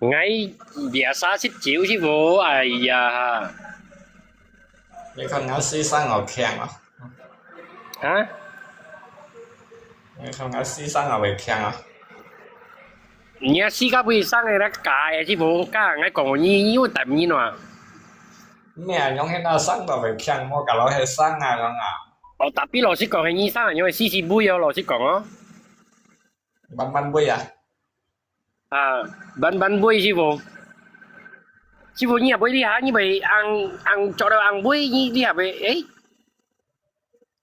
𠊎biasa食酒，師傅。哎呀。你看𠊎先生好強啊。哈？ 你看𠊎先生也會強啊。你啊，死个會生个，該假个，師傅，假，𠊎講你，你有答應啊？咩啊，用現在生都會強，莫搞老係生啊，用啊。哦，tapi老實講，係你生啊，因為四十倍哦，老實講哦。慢慢會啊。啊，慢慢會，師傅。師傅，你也會厲害，你會紅，紅，做到紅會，你，你也會，誒？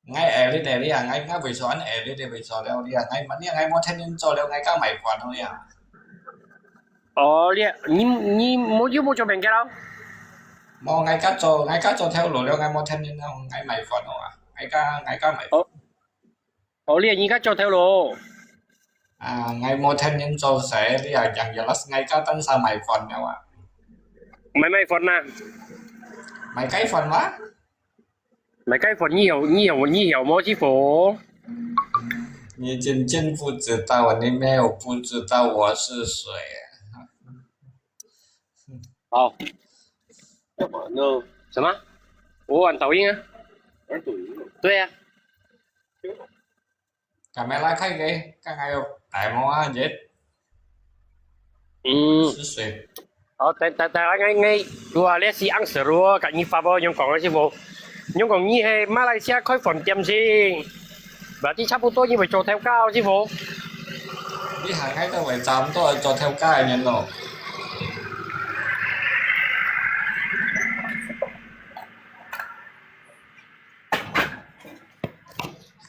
𠊎誒，你哋你啊，𠊎，𠊎會做，誒，你哋會做了，你啊，𠊎，你啊，𠊎無天天做了，𠊎家賣飯了呀。哦，你，你，你無，又無做別个咯？無，𠊎家做，𠊎家做頭路了，𠊎無天天了，𠊎賣飯了啊，𠊎家，𠊎家賣。哦，哦，你，你家做頭路。啊，𠊎無天天做事，你啊，yang jelas，𠊎家單儕賣飯了啊。賣，賣飯啊？賣雞飯哇？ 賣雞飯，你有，你有，你有無師傅？你真正不知道啊，你沒有不知道我是誰啊。好。幹嘛呢？什麼？我玩抖音啊。玩抖音啊？對啊。 Camera開个，剛剛有戴帽啊，熱。嗯。係誰？好，等，等，等，𠊎，𠊎，如果你係ang seru，跟你發布，用講个師傅。用講你係馬來西亞開飯店先，berarti差不多你會做頭家哦，師傅。你行開都會差不多做頭家个人咯。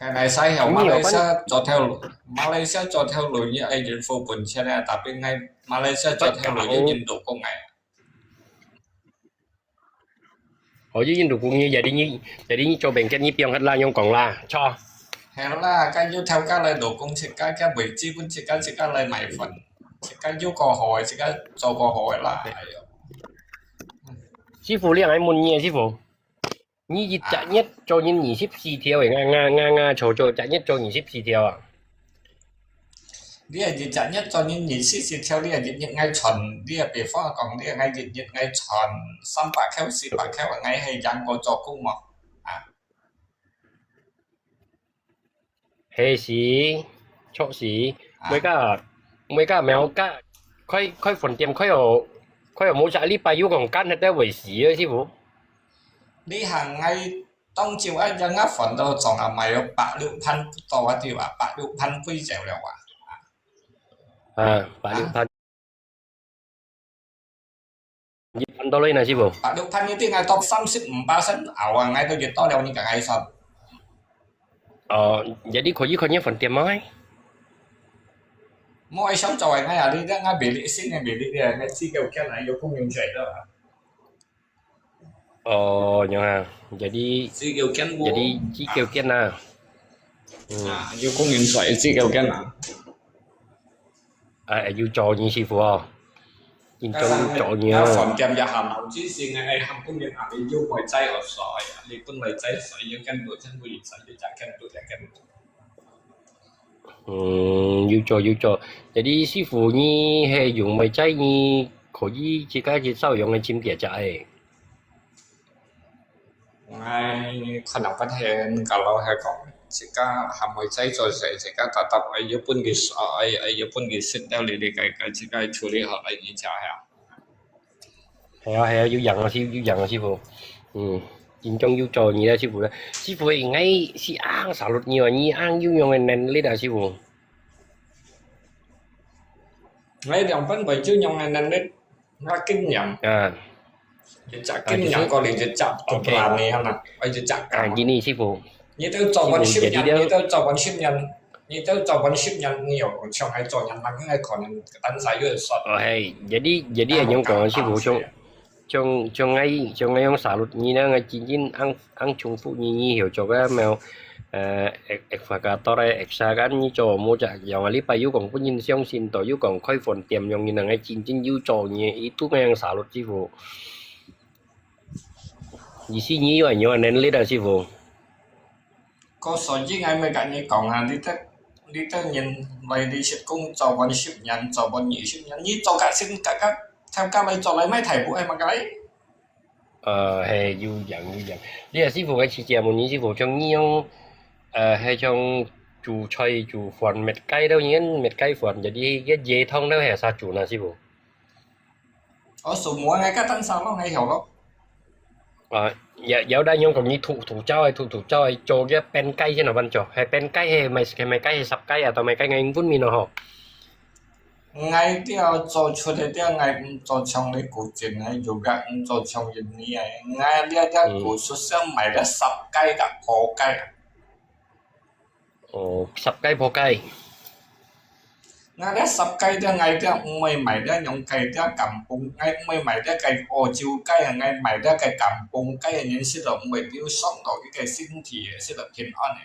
該，該使曉馬來西亞做頭路，馬來西亞做頭路，你愛應付本錢啊，tapi𠊎馬來西亞做頭路，有印度工个。哦，有印度工，你jadi你，jadi你做bengkel，你放忒啦，用講啦，著。係啦，該有頭家來勞工自家，該會資本自家，自家來賣飯，自家有個好个，自家做個好个啦，哎喲。師傅，你還問你，師傅？ 你一隻月做人二十四條誒，𠊎𠊎𠊎𠊎做做隻月做二十四條啊！你係一隻月做人二十四條，你係日日愛賺，你係比方講，你係愛日日愛賺三百箍、四百箍，𠊎係贏過做工無？啊！ 係時，著時，啊。每個，每個廟街，開，開飯店開哦，佢又無隻禮拜有講間歇得會死个，師傅。你行，𠊎當朝啊，人家煩到總啊賣有百六盤到啊，對吧？百六盤歸走了啊。啊，百六盤。一盤到了呢，師傅。百六盤一定啊，到三十五巴仙熬啊，𠊎都越到了，你个挨算。哦，jadi可以看你飯店嗎？莫愛想做啊，𠊎啊，你等啊，魅力新个魅力个，𠊎只夠看啊，有空用出來个啊。哦，樣啊，jadi，只夠見無？Jadi只夠見啊。嗯。啊，有空用出來，只夠見啊。哎，有做你師傅哦，今朝有做你啊。啊，飯店也下冇之前个，哎，喊工人啊，你有妹仔哦，所以啊，你本來在所以有更多，真不一在，你加更多，加更多。嗯，有做有做。Jadi師傅，你係用妹仔，你可以自家去照樣个尋別隻誒。 𠊎可能不係，kalau係講，自家還會再做事，自家tetap愛有本事，愛愛有本事食到你你个个自家處理好來你家呀。係啊係啊，有樣啊師，有樣啊師傅。嗯，真正有做你啊師傅啦。師傅，𠊎係恁salut你啊，你恁有樣个能力啊師傅。 𠊎兩分為就用个能力，𠊎經驗。啊。一隻經驗過來一隻不然个啦，愛一隻啊，講。今日師傅，你都做滿十年，師傅，你都做滿十年，你都做滿十年，你又想愛做人，那个可能單儕有人說。哦，係，jadi，jadi恁樣講，師傅，像，像，像𠊎，像𠊎樣salut你呢，𠊎真正恁，恁重複你，你曉做个無？ 呃，ek-，ekskavator个eksa kan，你做無隻樣啊？你拜有講分人相信到，有講開飯店樣，你能个真正有做你，佢都恁樣salut師傅。意思你有恁樣个能力啊，師傅。該所以𠊎咪甲你講啊，你得，你得人來你食工做滿十年，做滿二十年，你做甲先甲甲，頭家來做來買大步个嘛該。 呃，係，有影，有影。你啊，師傅，𠊎試下問你，師傅，像你用，呃，係像煮菜、煮飯，搣雞都用搣雞飯，jadi个椰湯都係啥煮呢，師傅？哦，semua，𠊎个單儕咯，𠊎曉咯。啊，有，有得用講你土，土灶个，土，土灶个，做个煸雞先好辦做，係煸雞，係賣，係賣雞，係煠雞啊，到賣雞，𠊎英文名咯吼。 𠊎這做出个這，𠊎毋做像你古晉个，又个毋做像印尼个。𠊎這這古出聲賣个煠雞甲烰雞啊。哦，煠雞烰雞。𠊎這煠雞這，𠊎這毋會賣這用雞這kampung，𠊎毋會賣這个澳洲雞啊，𠊎賣這个kampung雞个人食落毋會丟傷到佢个身體个，食落平安个。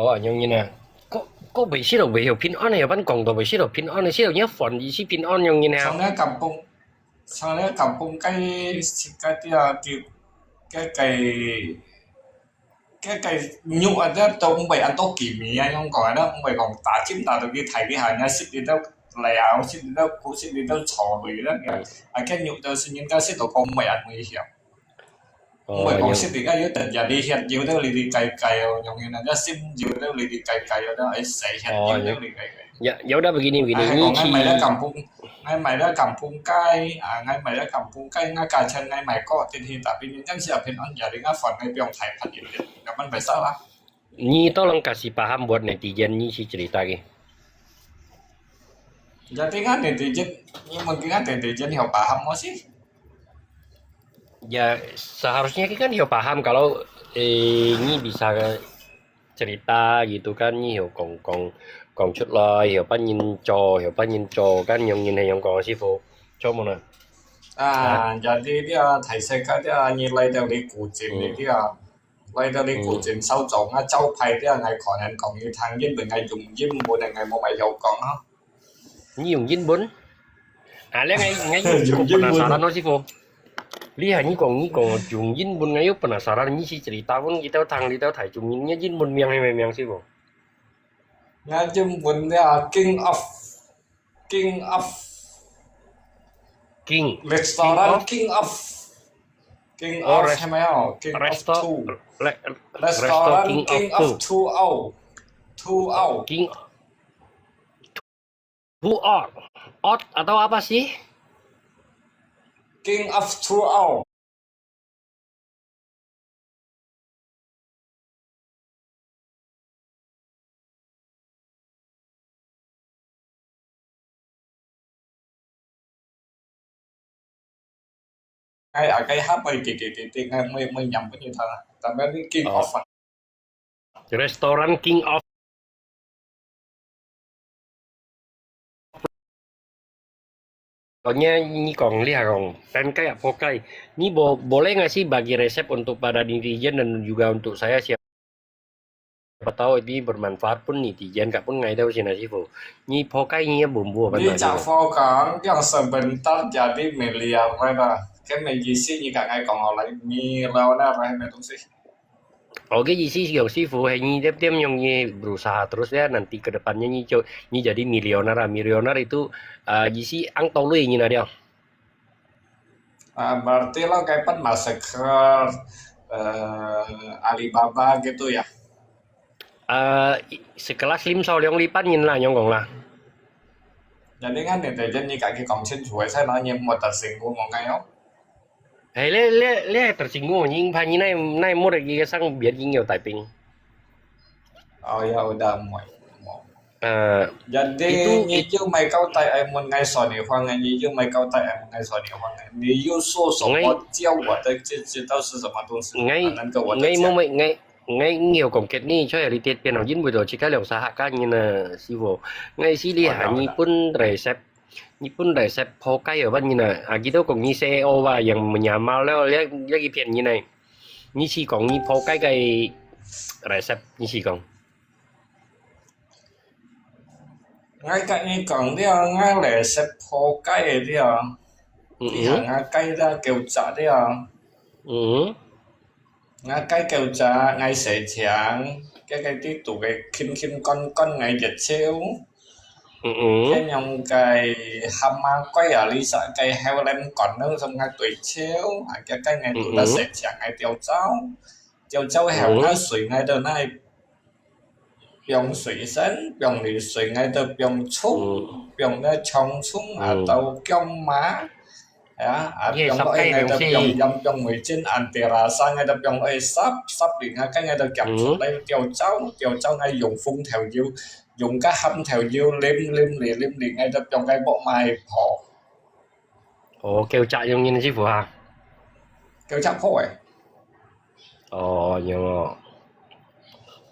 哦，恁樣啊。該，該袂食落會曉平安个，有般講到袂食落平安个，食落若飯意思平安樣啊。像該kampung，像該kampung雞，食該啲啊，佢，該个，該个肉啊，這都毋會恁多機微啊，樣講啊，毋會講打針打到佢大佢下，若食你都嚟啊，食你都苦，食你都錯類啦，啊，該肉都係人家食到講毋會恁危險。 哦，毋會講食你个有得入你血，有得你你雞雞哦，容易人家心有得你你雞雞哦，都愛洗血，哦，有得你雞雞。有，有得begini，begini，啊，你去。𠊎講，𠊎買了kampung，𠊎買了kampung雞，啊，𠊎買了kampung雞，𠊎價錢𠊎買過，但係tapi人家係平安，也你个飯你不用太怕一點，根本不燒啊。你tolong kasih paham buat netizen，你去cerita个。Jadi kan netizen，你問佢个netizen有paham無先？ Ya, seharusnya kan有paham kalau, eh,你bisa cerita gitu kan，你有講，講，講出來，有幫人做，有幫人做，kan用人係用講，師傅，做麼呢？啊，jadi這大世界這，你來到你古晉，你這，來到你古晉燒做，啊，招牌這，𠊎可能講你聽英文，𠊎用英文，𠊎無乜曉講啊。 你用英文？啊，你𠊎，𠊎有penasaran咯，師傅。你還你講，你講用英文，𠊎有penasaran，你去cerita分佢兜聽，佢兜大眾，你英文名係麼名，師傅？𠊎英文啊，King of，King of，King，Restaurant King of，King of，哦，rest-，係無？King of two。Restaurant King of two。Two out。Two out。King Who are? Out atau apa sih? King of Throughout。哎，啊，該下背，對，對，對，對，𠊎，𠊎，𠊎念分你聽啊。咱們King of，哦。Restaurant King of 哦，你，你講，你還講，pancake啊，pokai，你無，boleh nggak sih bagi resep untuk para netizen dan juga untuk saya siapa tahu ini bermanfaat pun netizen，kat pun ngai tahu sih, nah, Sifu. Ini pokai ini bumbu apa, 你 nah, 這 Sifu? 貨講，講 sebentar jadi miliar lah. 該麼意思，你剛才講好了，millionaire係麼東西？ OK，意思係講，Sifu，係你點點樣你 berusaha terus ya, nanti ke depannya你就，你jadi millionaire lah. Millionaire itu，呃，意思ang tolui你那條。啊，berarti lo kayak pan Mastercard，呃，Alibaba gitu ya。呃，sekelas lim sao liong lipan你啦，樣講啦。Jadi kan netizen你自己講清楚个，才拿你莫得成功，我講哦。 哎，你，你，你還tersinggung，你怕你那，那莫得一个上別人有大病。 Oh ya udah，莫，莫。 呃，Jadi itu，你又買高帶，哎，問𠊎算你還，你又買高帶，哎，問𠊎算你還，你又说什么，叫我的，这，这都是什么东西？啊，那个我的，𠊎，𠊎，𠊎，𠊎有講給你，所以你跌變咯，因為就自家兩儕客家人啊，師傅。𠊎係你喊你分resep，你分resep pokai apa你呢？啊，佢都講你C E O啊，yang menyamar了，這，這一片你呢？你是講你pokai个resep，你是講？ 𠊎甲你講了，𠊎resep pokai个了，嗯，你看𠊎雞啦狗隻了，嗯，𠊎雞狗隻，𠊎洗淨，該个地肚个勤勤乾乾，𠊎熱潮。嗯，該樣个蛤蟆龜啊，你實个後輪乾了，所以𠊎對潮，啊，該个𠊎肚得洗淨，𠊎掉走，掉走後，𠊎水，𠊎都拿 放水先，放了水，𠊎都放蔥，放了長蔥啊，到薑嫲，啊，啊，放落去，𠊎都放鹽，放味精，anti rasa，𠊎都放落去煠，煠了，𠊎，𠊎都夾出來，掉走，掉走，𠊎用紅豆油，用个鹹豆油淋，淋了，淋了，𠊎都放个木麻婆。 哦，狗隻用人師傅哈？狗隻婆个。哦，樣哦。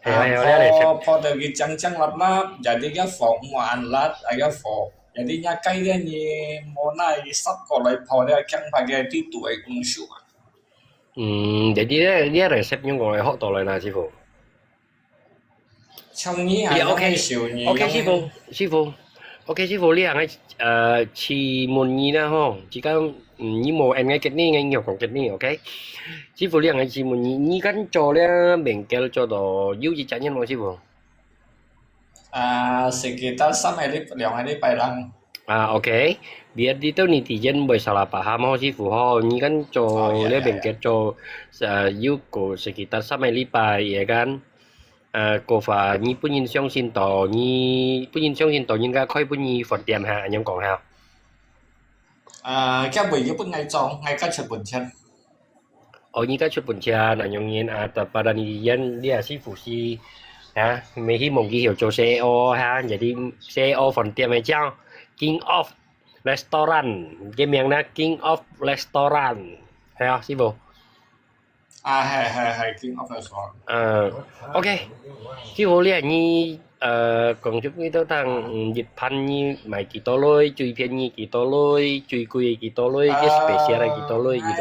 係啊，係啊，你婆，婆到佢靚靚立立，jadi个婆毋會恁辣，啊个婆，jadi若雞个你無拿佢煠過來婆了，強迫佢地肚个功夫啊。嗯，jadi呢，你个resep用過來學到來啦，師傅。 像你啊，你OK，OK，師傅，師傅，OK，師傅，你行个，呃，試問你啦吼，這个，嗯，你無應該給你，應該講給你，OK？師傅，你行个試問你，你敢做了bengkel做到有一隻人無，師傅？啊，sekitar三個禮，兩個禮拜啦。 啊，OK，biar dito netizen會salah paham吼，師傅吼，你敢做，哦，ya，ya，ya。你bengkel做，呃，有個sekitar三個禮拜，也敢，呃，過法，你本人相信到，你本人相信到，人家開分你飯店哈，恁樣講哈。啊，佢會有分𠊎做，𠊎个出本錢。 哦，你个出本錢，恁樣人啊，pada netizen，你也師傅係，啊，乜希望佢曉做CEO哈，jadi CEO飯店个將，King of Restaurant，个名呢，King of Restaurant，係啊，師傅。啊，係，係，係，King of Restaurant。嗯，OK，師傅，你，你，呃，講出幾多通，嗯，一盤你賣幾多鐳，最便宜幾多鐳，最貴个幾多鐳，最special个幾多鐳，幾多？啊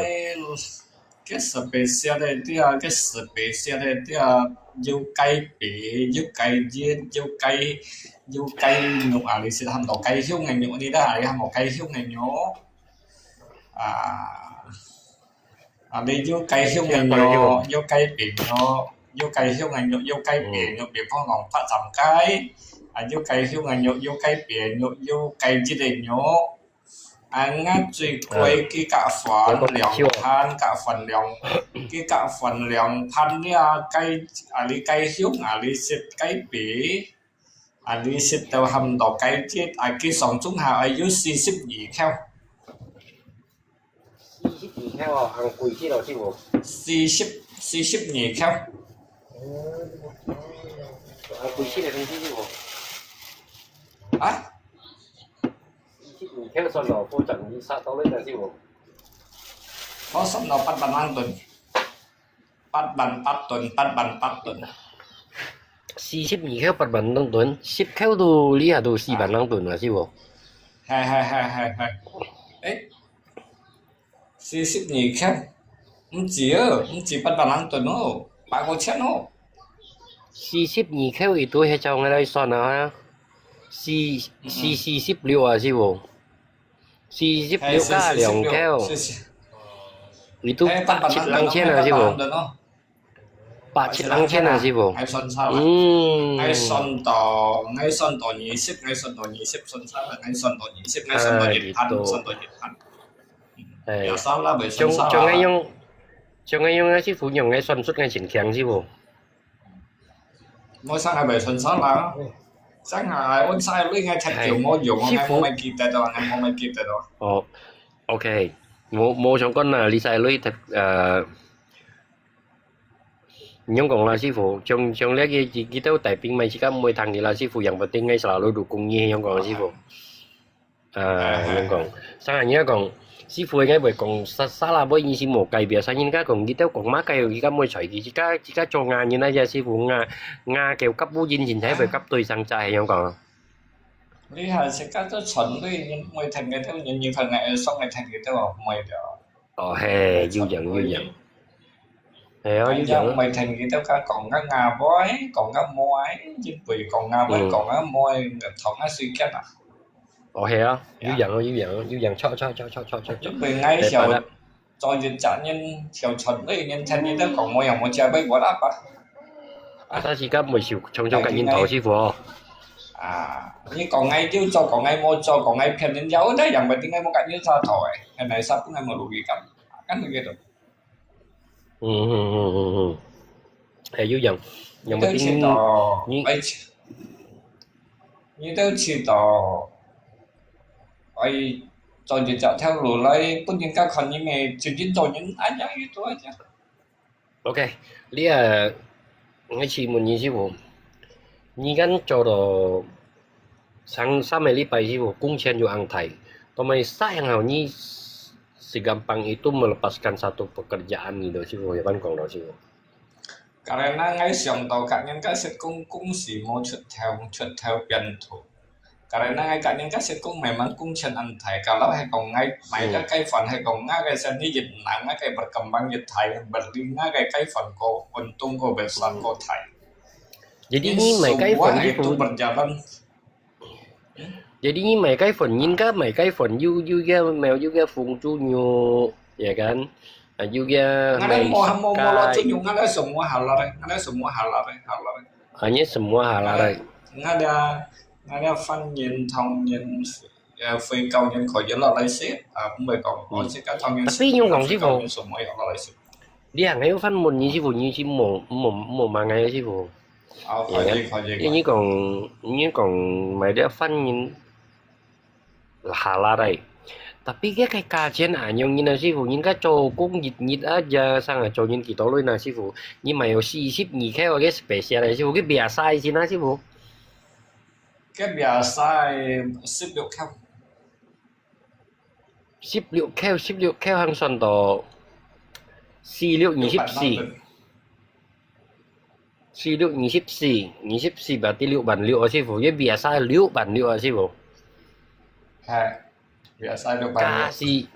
，𠊎 个special个對啊，个special个對啊，有雞髀，有雞翼，有雞，有雞肉啊，你食喊到雞胸个肉，你得啊，你喊到雞胸个肉。啊，啊，你有雞胸个肉，有雞髀肉，有雞胸个肉，有雞髀肉，比方講白斬雞，啊，有雞胸个肉，有雞髀肉，有雞翼个肉。 啊，𠊎最貴佢个飯兩盤，个飯兩，佢个飯兩盤了，雞，啊，你雞胸，啊，你食雞髀，啊，你食到喊到雞翼，啊，佢上中下愛有四十二箍。聽哦，恁貴去咯，師傅。四十，四十二箍。恁貴去个東西，師傅。啊？四十二箍算咯，不等於殺到你个，師傅。我算到八萬零噸。 八萬八噸，八萬八噸。四十二箍八萬零噸，十箍都這下都四萬零噸啊，師傅。係係係係係。誒，四十二箍，毋止哦，毋止八萬零噸哦，八個千哦。四十二箍一度係照𠊎來算啊，四四四十六啊，師傅。 四十六加兩箍，你都八七兩千啊，師傅。八七兩千啊，師傅。嗯。𠊎算到，𠊎算到二十，𠊎算到二十，算差啦，𠊎算到二十，𠊎算到一萬，算到一萬。哎，biasa啦，袂算差啦。像，像恁樣，像恁樣啊，師傅，用來算出來真強，師傅。 無想係會算錯啦。想係𠊎使鐳，𠊎忒久無用，𠊎無乜記得哦，𠊎無乜記得哦。哦，OK，無，無相干啦，你使鐳忒，呃，你樣講啦，師傅，像，像這个，佢兜大兵嘛，自家毋會聽你啦，師傅，yang penting𠊎selalu dukung你，樣講啦，師傅。 啊，恁樣講，上下你愛講，師傅應該會講，sa-，salah，尾意思無改變，所以人家講，佢兜講麼个，佢敢會睬佢，自家，自家做𠊎人啊，這師傅𠊎，𠊎叫甲烏人，人才會甲對上隻，係樣講。你還自家做傳媒人，會聽佢兜人，你看𠊎會爽，會聽佢兜哦，毋會的哦。 哦，係，有影，有影。係啊，有影。毋會聽佢兜講𠊎，𠊎妹，講𠊎妹，一輩講𠊎妹，講𠊎妹，同𠊎隨便啊。哦，係啊，有影哦，有影哦，有影，著，著，著。因為𠊎曉做一隻人，曉傳媒人，聽佢兜講，無影無跡，會無啦吧。啊，但是敢會受，常常甲人討師傅哦。啊，你講𠊎有做，講𠊎無做，講𠊎騙人，有得yang penting𠊎無甲人討誒，係哪儕分𠊎無路去咁。 Kan begitu。嗯嗯嗯嗯嗯，係有影，yang penting你，你兜知道，愛做一隻頭路來，分人家看你咩，真正做人，恁樣，itu aja。OK，你啊，𠊎試問你師傅，你敢做到 上三個禮拜師傅，工錢又恁大，同埋sayang好你segampang itu melepaskan satu pekerjaan gitu，師傅，有恁講到師傅。Karena𠊎想到甲人家識講，公事無出頭，出頭變大。Karena𠊎甲人家識講，memang工錢恁大，kalau係講𠊎買个雞飯，係講𠊎个生意越難，𠊎个berkembang越大，berarti𠊎个雞飯个運動个besar个大。Jadi你買雞飯，師傅，berjalan。 Jadi你買雞飯，人家買雞飯有，有个，有个紅豬肉，ya kan？啊，有个，𠊎兜無，無，無落豬肉，𠊎兜semua halal，𠊎兜semua halal，halal。啊，你semua halal。𠊎兜，𠊎兜番人、唐人，呃，回教人可以落來食，啊，毋會講，哦，自家唐人食，Tapi你講師傅，回教人semua落來食。 你行个有番問你師傅，你是無，無，無問𠊎師傅。哦，可以，可以，可以。你講，你講買了番人下拉來，tapi个个價錢啊，用人啊師傅，人家做工日日啊，ya上啊做人幾多鐳啊師傅，你買有四十二K个special啊師傅，个biasa先啊師傅。个biasa十六K。 十六K，十六K行算到四六二十四，四六二十四，二十四berarti六萬六啊，師傅，也biasa六萬六啊，師傅。係，biasa六萬六。Kasi，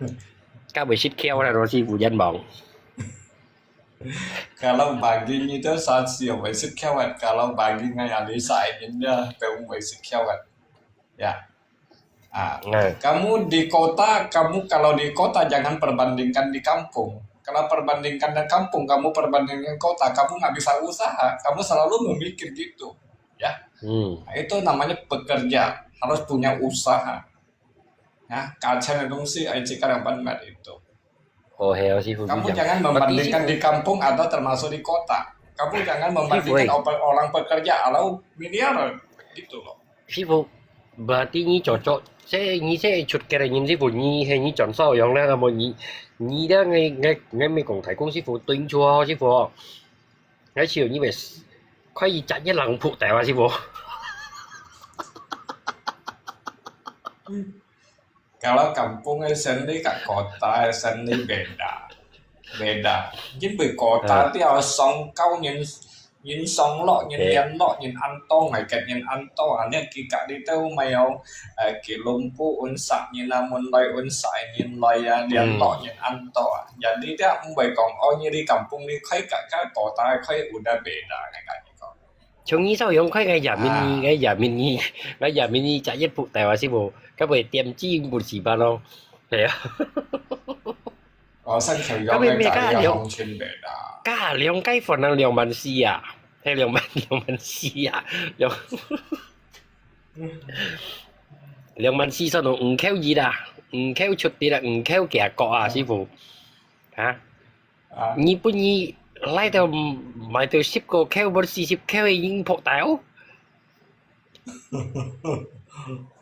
該會十K啦，師傅，冤枉。Kalau bagi你都三十，會十K，kalau bagi𠊎啊，你三年了，都會十K。 Ya. Ah, kamu di kota, kamu kalau di kota jangan perbandingkan di kampung. Kalau perbandingkan di kampung, kamu perbandingkan kota, kamu nggak bisa usaha. Kamu selalu memikir gitu, ya. Hmm. Nah, itu namanya pekerja, harus punya usaha. Ya, kaca dan fungsi, eh, jika dapat itu. Oh, heo, sifu. Kamu jangan membandingkan di kampung atau termasuk di kota. Kamu jangan membandingkan orang pekerja atau miliar gitu loh. Sifu, berarti ni cocok 這你這出格个人，師傅，你係你轉數樣啦，無你，你這𠊎𠊎𠊎毋係講大公師傅對錯師傅，𠊎笑你會可以摘一冷鋪頭啊，師傅。 Kalau kampung 个生理甲國家个生理beda，beda，因為國家了上高人人上落，人聯絡，人恁多，外國人恁多啊！你去隔離都沒有，呃，吉隆坡運啥人啊，門來運啥人來啊，聯絡人恁多啊！人你這毋會講，哦，你你 kampung 你開个个國家開有得 beda，𠊎甲你講。像你照樣開个亞明尼，个亞明尼，个亞明尼摘一鋪頭啊，師傅，該會點知本事吧咯？係啊。 哦，生條樣个價钿啊，紅全白啦。加兩雞飯啊，兩萬四啊，係兩萬兩萬四啊，兩兩萬四算到五箍一啊，五箍出啲啦，五箍幾角啊，師傅，啊？啊，你本意來到買到十個箍，無四十箍个已經仆到。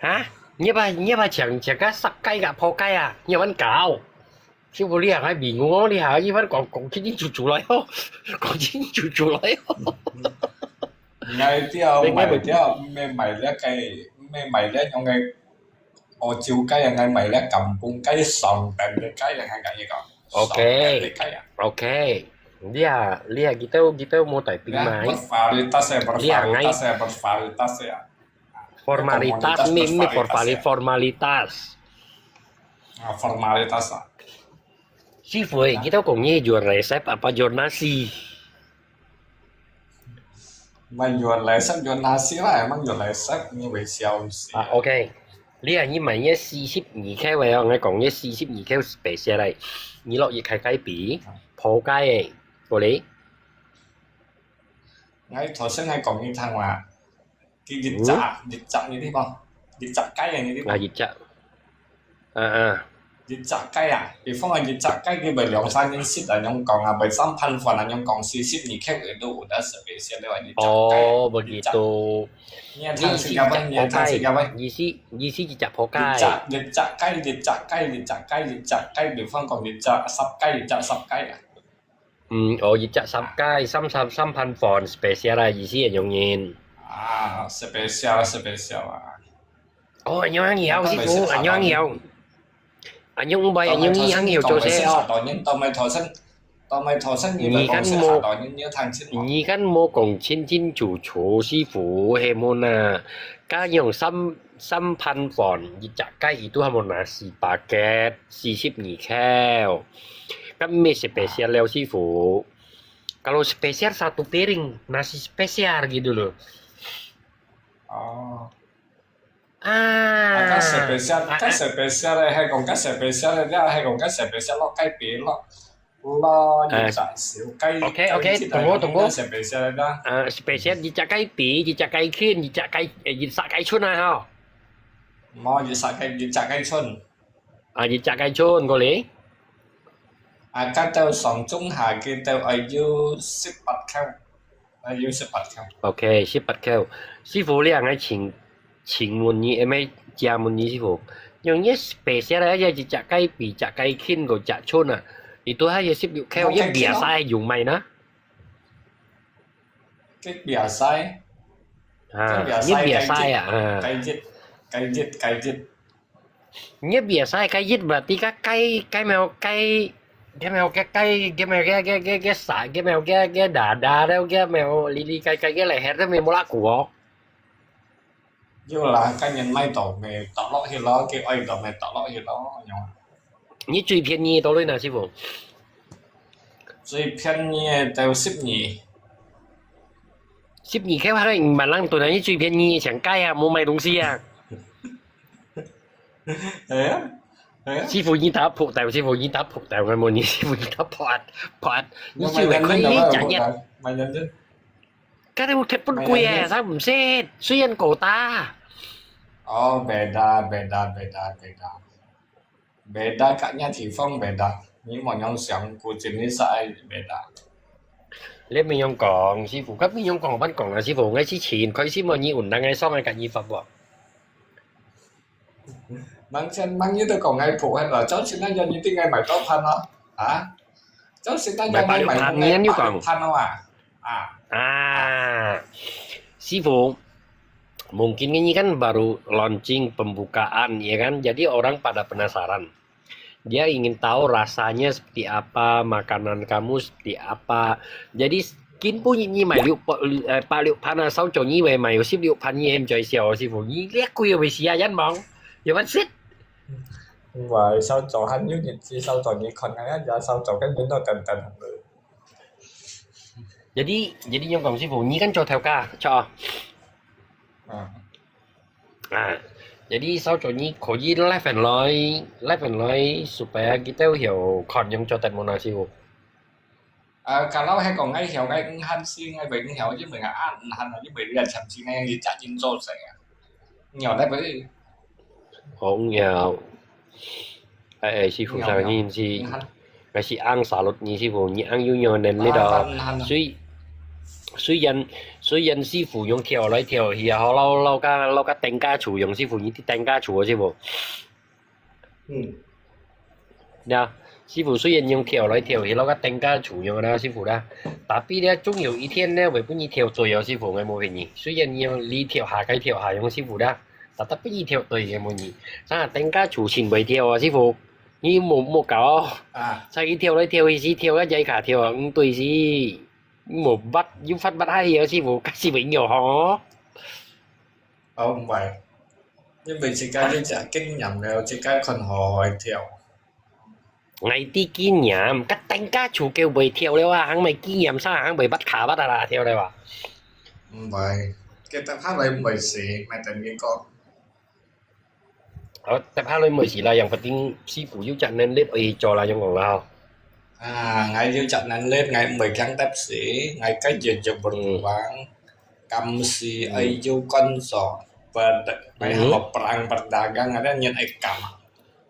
哈？你把你把搶搶个十雞个破雞啊？你玩搞？師傅，你還還問我，你還一般講講清清楚楚來哦，講清清楚楚來哦。你愛掉買掉，毋係買了个，毋係買了用个，澳洲雞啊，愛買了 kampung 雞，上等个雞啊，𠊎甲你講。 OK，OK，你啊你啊，佢兜佢兜無大兵買。Formalitas ya, formalitas ya, formalitas ya. Formalitas，咩咩 formali formalitas。 Ah, formalitas ah. 師傅，佢兜講你jual resep apa jual nasi？ Mah jual resep jual nasi lah, emang jual resep你會笑死。啊，OK，你啊，你買一四十二箍个哦，𠊎講一四十二箍special个，你落一開雞髀，破雞个，過嚟。 𠊎頭先還講你聽話，佢一隻一隻你知無？一隻雞啊你知無？啊，一隻，啊啊，一隻雞啊，比方講一隻雞佢會兩三人食啊，樣講啊，會三盤飯啊，樣講四十二箍都有得食，別食了啊，一隻雞。哦，begitu。你也聽新加坡，你也聽新加坡。意思意思一隻破雞。一隻一隻雞，一隻雞，一隻雞，一隻雞，比方講一隻十雞，一隻十雞啊。 嗯，哦，一隻十雞，三三三盤飯special啦，意思係樣人。啊，special special啊。哦，恁樣樣，師傅，恁樣樣，恁樣毋係，恁樣你樣樣做事哦。當然頭先，當然頭先，你講食下當然你要聽清楚。你敢無講清清楚楚，師傅，係無啊？該樣三三盤飯，一隻雞，佢都還無拿四百个，四十二箍。 Kan mie special liao, 師傅。Kalau special satu piring, nasi special gitu loh. Oh. Ah. Kan special, kan special eh, hai kong kan special eh, dia hai kong kan special lo, kai pi lo. Lo, Ah. Ni tak siu, kai, Okay, kai okay, cik tunggu, dah tunggu. Kan special dah. Ah, special 一隻雞髀，一隻雞圈，一隻雞，誒，一隻雞春啊，吼。 Mo, Ni sa kai, Ni sa kai chun. 啊，一隻雞春過嚟。 啊，該兜上中下，佢兜愛有十八箍，愛有十八箍。 OK，十八箍。師傅，你係愛請，請問你，誒，咩，借問你，師傅，用一special个，一隻雞髀，隻雞圈，個隻春啊，你都還有十六箍，一biasa用賣呢？ Cái biasa. À, Cái biasa nhất biasa cái à, à. Cái dịch, cái dịch, cái dịch. Nhất biasa cái dịch berarti cái, cái, cái mèo, cái, cái mèo, cái, cái, cái mèo, cái, cái, cái, cái sải, cái mèo, cái, cái đà, đà đâu, cái mèo lì lì cái, cái, cái lại hết đó, mèo mô lá của. Dù là cái nhân may tổ mày tỏ lỗi thì lo, cái ơi tổ mày tỏ lỗi thì lo, nhớ. 你最便宜到哪呢，師傅？ 最便宜的都十二。 十二箍還五萬零銀啊，你最便宜上街啊，無買東西啊。 係啊，係啊。 師傅，你打仆頭，師傅，你打仆頭，𠊎問你，師傅，你打仆，仆，你最會開呢隻嘢。 買人啫。 該條鐵本貴誒，使毋使？雖然高達。 哦，beda, beda, beda, beda. Beda kat nya 地方 beda. 你莫用想，古今你使 beda. 你毋用講，師傅，佢毋用講，我講啦，師傅，𠊎之前開始問你，有人愛送个，甲你發無？ Mang先，mang你都講𠊎破壞了，早先那樣一定愛買到盤咯，啊？早先那樣買八六盤，你又講。買八六盤咯啊，啊？啊，師傅，mungkin ini kan baru launching pembukaan, ya kan? Jadi orang pada penasaran. Dia ingin tahu rasanya seperti apa, makanan kamu seperti apa. Jadi，根本你買六盤，呃，八六盤啊，燒酒你會買有十六盤，你毋在笑，師傅，你這個有沒時間忙？有沒事？Wah, sao cho han yun yun si sao cho ni kon nga ya sao cho kan yun to tan tan. Jadi, jadi yung kong sifu, ni kan cho theo ka, cho. Ah. Ah, jadi sao cho ni ko yi live and loy, live and loy supaya kita yo kon yung cho tan mo na sifu. Ờ, kalau hai con ngay hiểu ngay ưng han si ngay vậy ưng hiểu chứ mình ăn ăn chứ mình đi ăn sắm si ngay đi chả chín rô sẽ nhiều đấy với không nhiều. Ai ai, sư傅 nhiều sang nhiều. Ni si, ưng han. Ngay si ang salut ni sư傅, ni ang yu nyo nen le đó. Ăn ăn ăn. Suy, suy yan, suy yan sư傅用跳来跳去啊，好，老老个老个等家厨用师傅，你等家厨啊，师傅。 嗯。呀，師傅雖然用跳來跳去，落个等家廚樣啦，師傅啦。Tapi咧，總有一天咧，會分你跳對哦，師傅，𠊎無騙你。雖然你用你跳下，該跳下樣，師傅啦，但係分你跳對，𠊎無你。啥等家廚先會跳啊，師傅？你莫莫搞哦。啊。所以跳來跳去，是跳个這下跳啊，毋對是，無捌，有發捌下去啊，師傅，該是會有吼。 哦，毋會，因為自家有隻經驗了，自家看好會跳。𠊎知經驗，該等家廚叫會跳了啊，行咪經驗啥，行會捌卡捌啊啦，跳了啊。毋會，佢等下來毋會死，咪等佢講。哦，等下來毋會死啦，yang penting師傅有隻能力會做啦，樣講啦吼。 啊，𠊎有隻能力，𠊎毋會驚得死，𠊎个人就berkembang，敢死愛有工作，ber，愛好perang berdagang，ada nyen愛敢，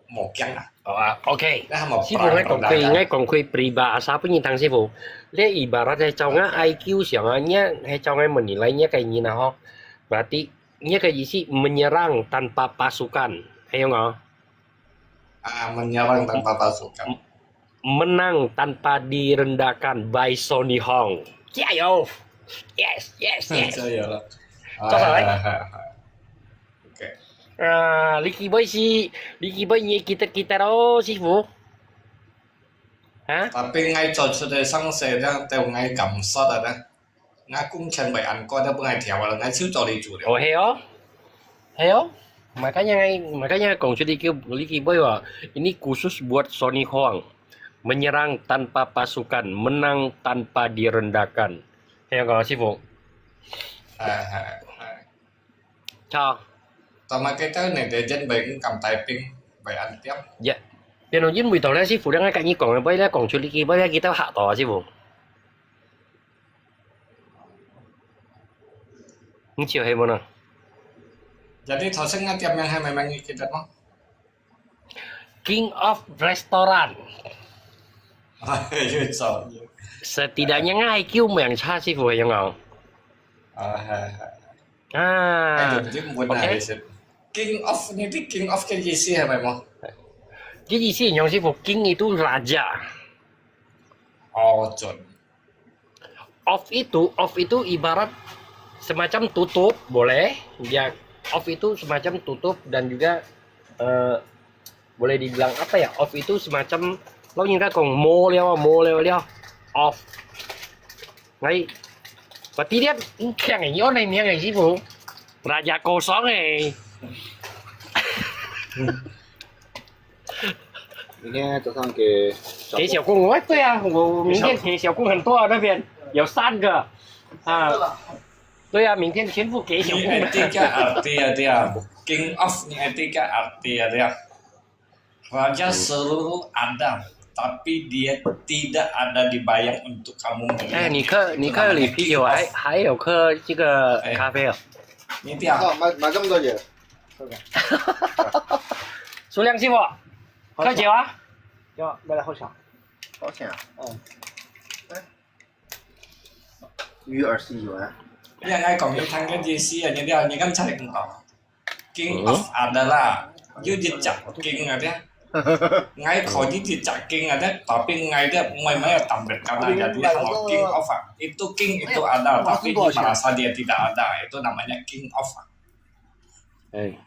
無驚啊。哦啊，OK。那麼師傅，perang berdagang。𠊎講佢，𠊎講佢peribahasa分你聽，師傅。這ibarat係照𠊎I Q上啊，你係照𠊎問你來，你个人啊吼，berarti你个意思menyerang tanpa pasukan，係樣哦？ 啊，menyerang tanpa pasukan。Menang tanpa direndahkan by Sony Hong。加油！Yes, yes, yes！加油了！做啥來？哎，哎，哎，哎。OK。啊，你幾杯是，你幾杯你記得記得哦，師傅？啊？Tapi𠊎做出个聲勢，這樣對𠊎感受的呢？ 𠊎工錢會恁高，都分𠊎跳啊，𠊎就做你主了。哦，係哦，係哦。Makanya makanya講出呢句呢句話哦，ini khusus buat Sony Huang，menyerang tanpa pasukan，menang tanpa direndahkan。係啊，講師傅。係係係。 Chào。Tama kita netizen bai engkam typing bai ăn tiêm. Dạ. Pian ujin bui tau le sư傅đang ngài cạnh như cổng bai le cổng chua lì kì bai le kita hak to sư傅. Ngài chịu hay mona. Jadi thọ sing ngài tiêm yang hai mai mang kita mo. King of Restaurant. Setidaknya ngài kêu mèng cha sư傅hay không? À, hai. À, hai, đúng chứ, muốn OK. Hai, King of, ini King of cái gì sih, hay mà? Cái gì sih, yang sư傅, King itu raja. Oh, chuẩn. Of itu, of itu ibarat semacam tutup, boleh. Ya, of itu semacam tutup dan juga, eh, boleh dibilang apa ya? Of itu semacam, lo nyingka kong mo liao, mo liao liao. Of. Ngai, berarti dia keng eh, yo nai miang eh, 師傅。Raja kosong eh. 明天早上给小给小工，哎，对啊，我明天给小工很多啊，那边有三个啊。对啊，明天全部给小工。Ni etika arti ya dia. King of ni etika arti ya dia. Raja seluruh Adam, tapi dia tidak ada dibayang untuk kamu melihat. 哎，你可你可以喝酒，还还有喝这个咖啡哦。你不要。哦，买买这么多酒。 苏亮师傅，喝酒啊？要不要来喝茶？多少钱啊？嗯。鱼二十一元。你还讲你谈个意思啊？你你你刚才很好。King of adalah 有一隻經啊，這。𠊎考你一隻經啊，這，tapi𠊎這，我沒有特別kata，jadi hanya king of啊，itu king itu ada，tapi di Malaysia dia tidak ada，itu namanya king of啊。哎，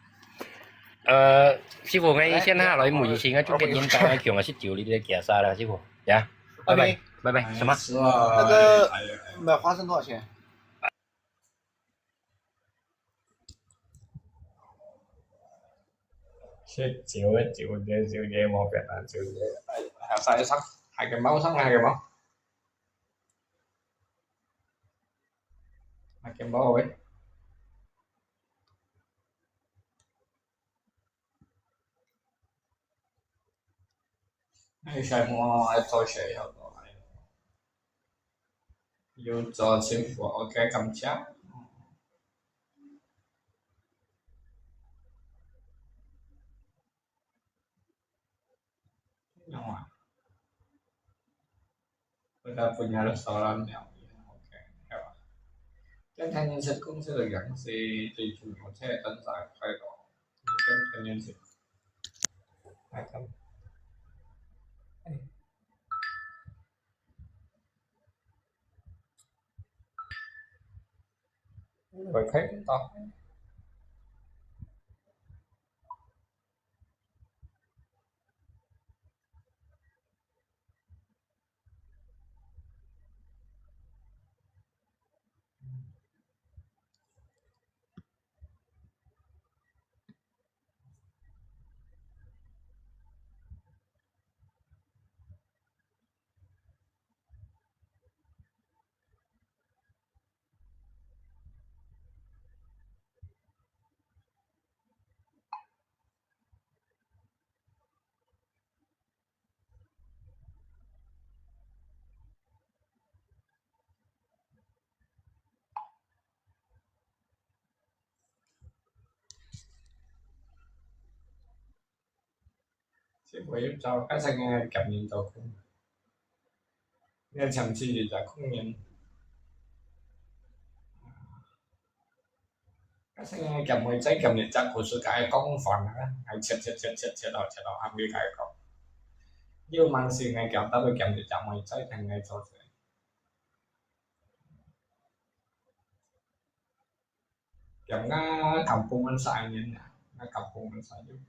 呃，師傅，𠊎先下來問一下，𠊎就跟您講，𠊎講个是九里的解釋啦，師傅，呀，拜拜，拜拜，什么？是啊，那个哎呀哎呀买花生多少钱？是九个九个九个，無變啊，九个。哎，還有啥？還有毛上，還有毛？還有毛喂？哎，什么？哎，做事要做，哎。 有做政府，OK，感謝。有啊。我在分享的时候，OK，好吧。跟天天吃公司的粮食，最主要才等在快乐。跟天天吃。来看。哎。 我看不到。是會有找，該成个兼人做工。你个前妻就在工人。該成个兼妹仔兼日隻故事，該講法啊，該切切切切切到切到，還會該講。有蠻事个兼，到尾兼日隻妹仔，同佢做事。 Yang nga kampung man sa angin na, nga kampung man sa angin.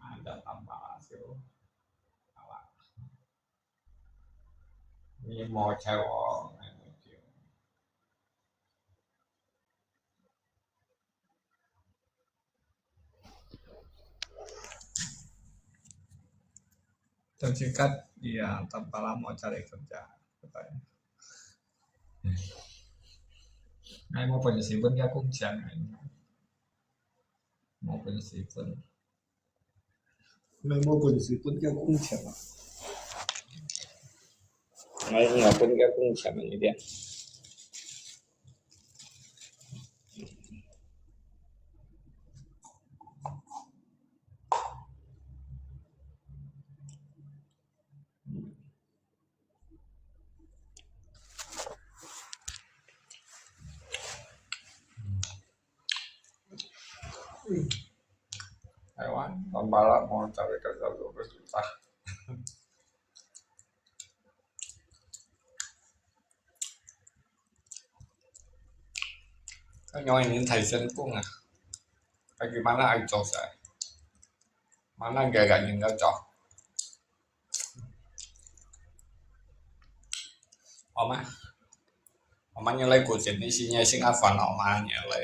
Ada tambah hasil. Awak. Ni mau cewek. 就係甲伊啊，淡薄仔無遮个感覺，對。哎，無本事分佢工錢啊，無本事分。哎，無本事分佢工錢啊。哎，無分佢工錢啊，你聽。 台灣，淡薄仔無十个个个个个。 Kan nyawa ini thai sen kung ah. Bagaimana ai cok saya? Mana gaya ini nggak cok? Oma, oma nyelai kucing di sini sing afan oma nyelai.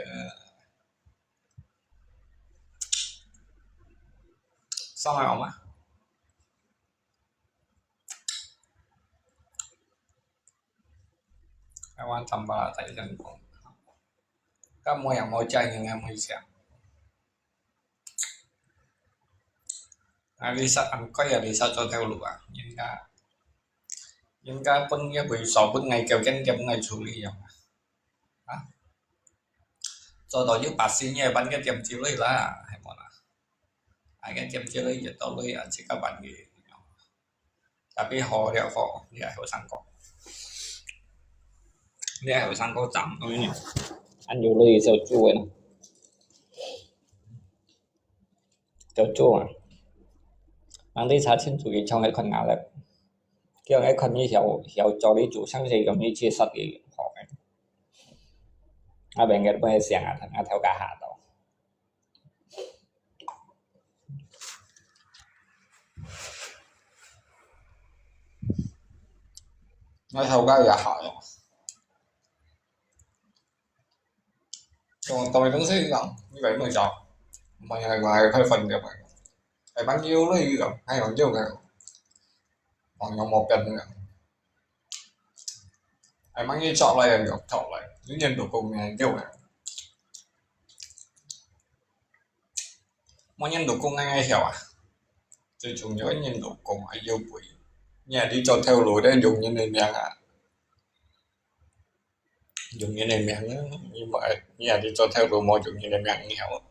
Sama oma. 台灣淡薄仔大成功。甲無人無食，應該無食。啊，你殺安該啊，你殺做頭路啊，應該應該分一回數分𠊎，叫間店𠊎處理啊。啊，做到有百姓也分个店之類啦，係無啦？啊，个店之類也到類啊，自家分个。 Tapi好了好，你係後生哥，你係後生哥站，嗯，恁有鐳就做个啦，就做啊。人哋查清楚佢像个看壓力，叫个看你曉曉做你做生死咁你去殺佢好个。啊，變个不会想啊，啊，頭家下到。我頭家也下咯。當當東西講，你為麼个？毋係，我係開飯店个，係蠻有鐳个，係蠻有个，我有無變个。 係麼个做來个，做來，你認老公个有个。無認老公个曉啊，最重要認老公啊，有陪。你啊，你做頭路咧，用人个命啊，用人个命啊，你無，你啊，你做頭路無用人个命，你曉啊。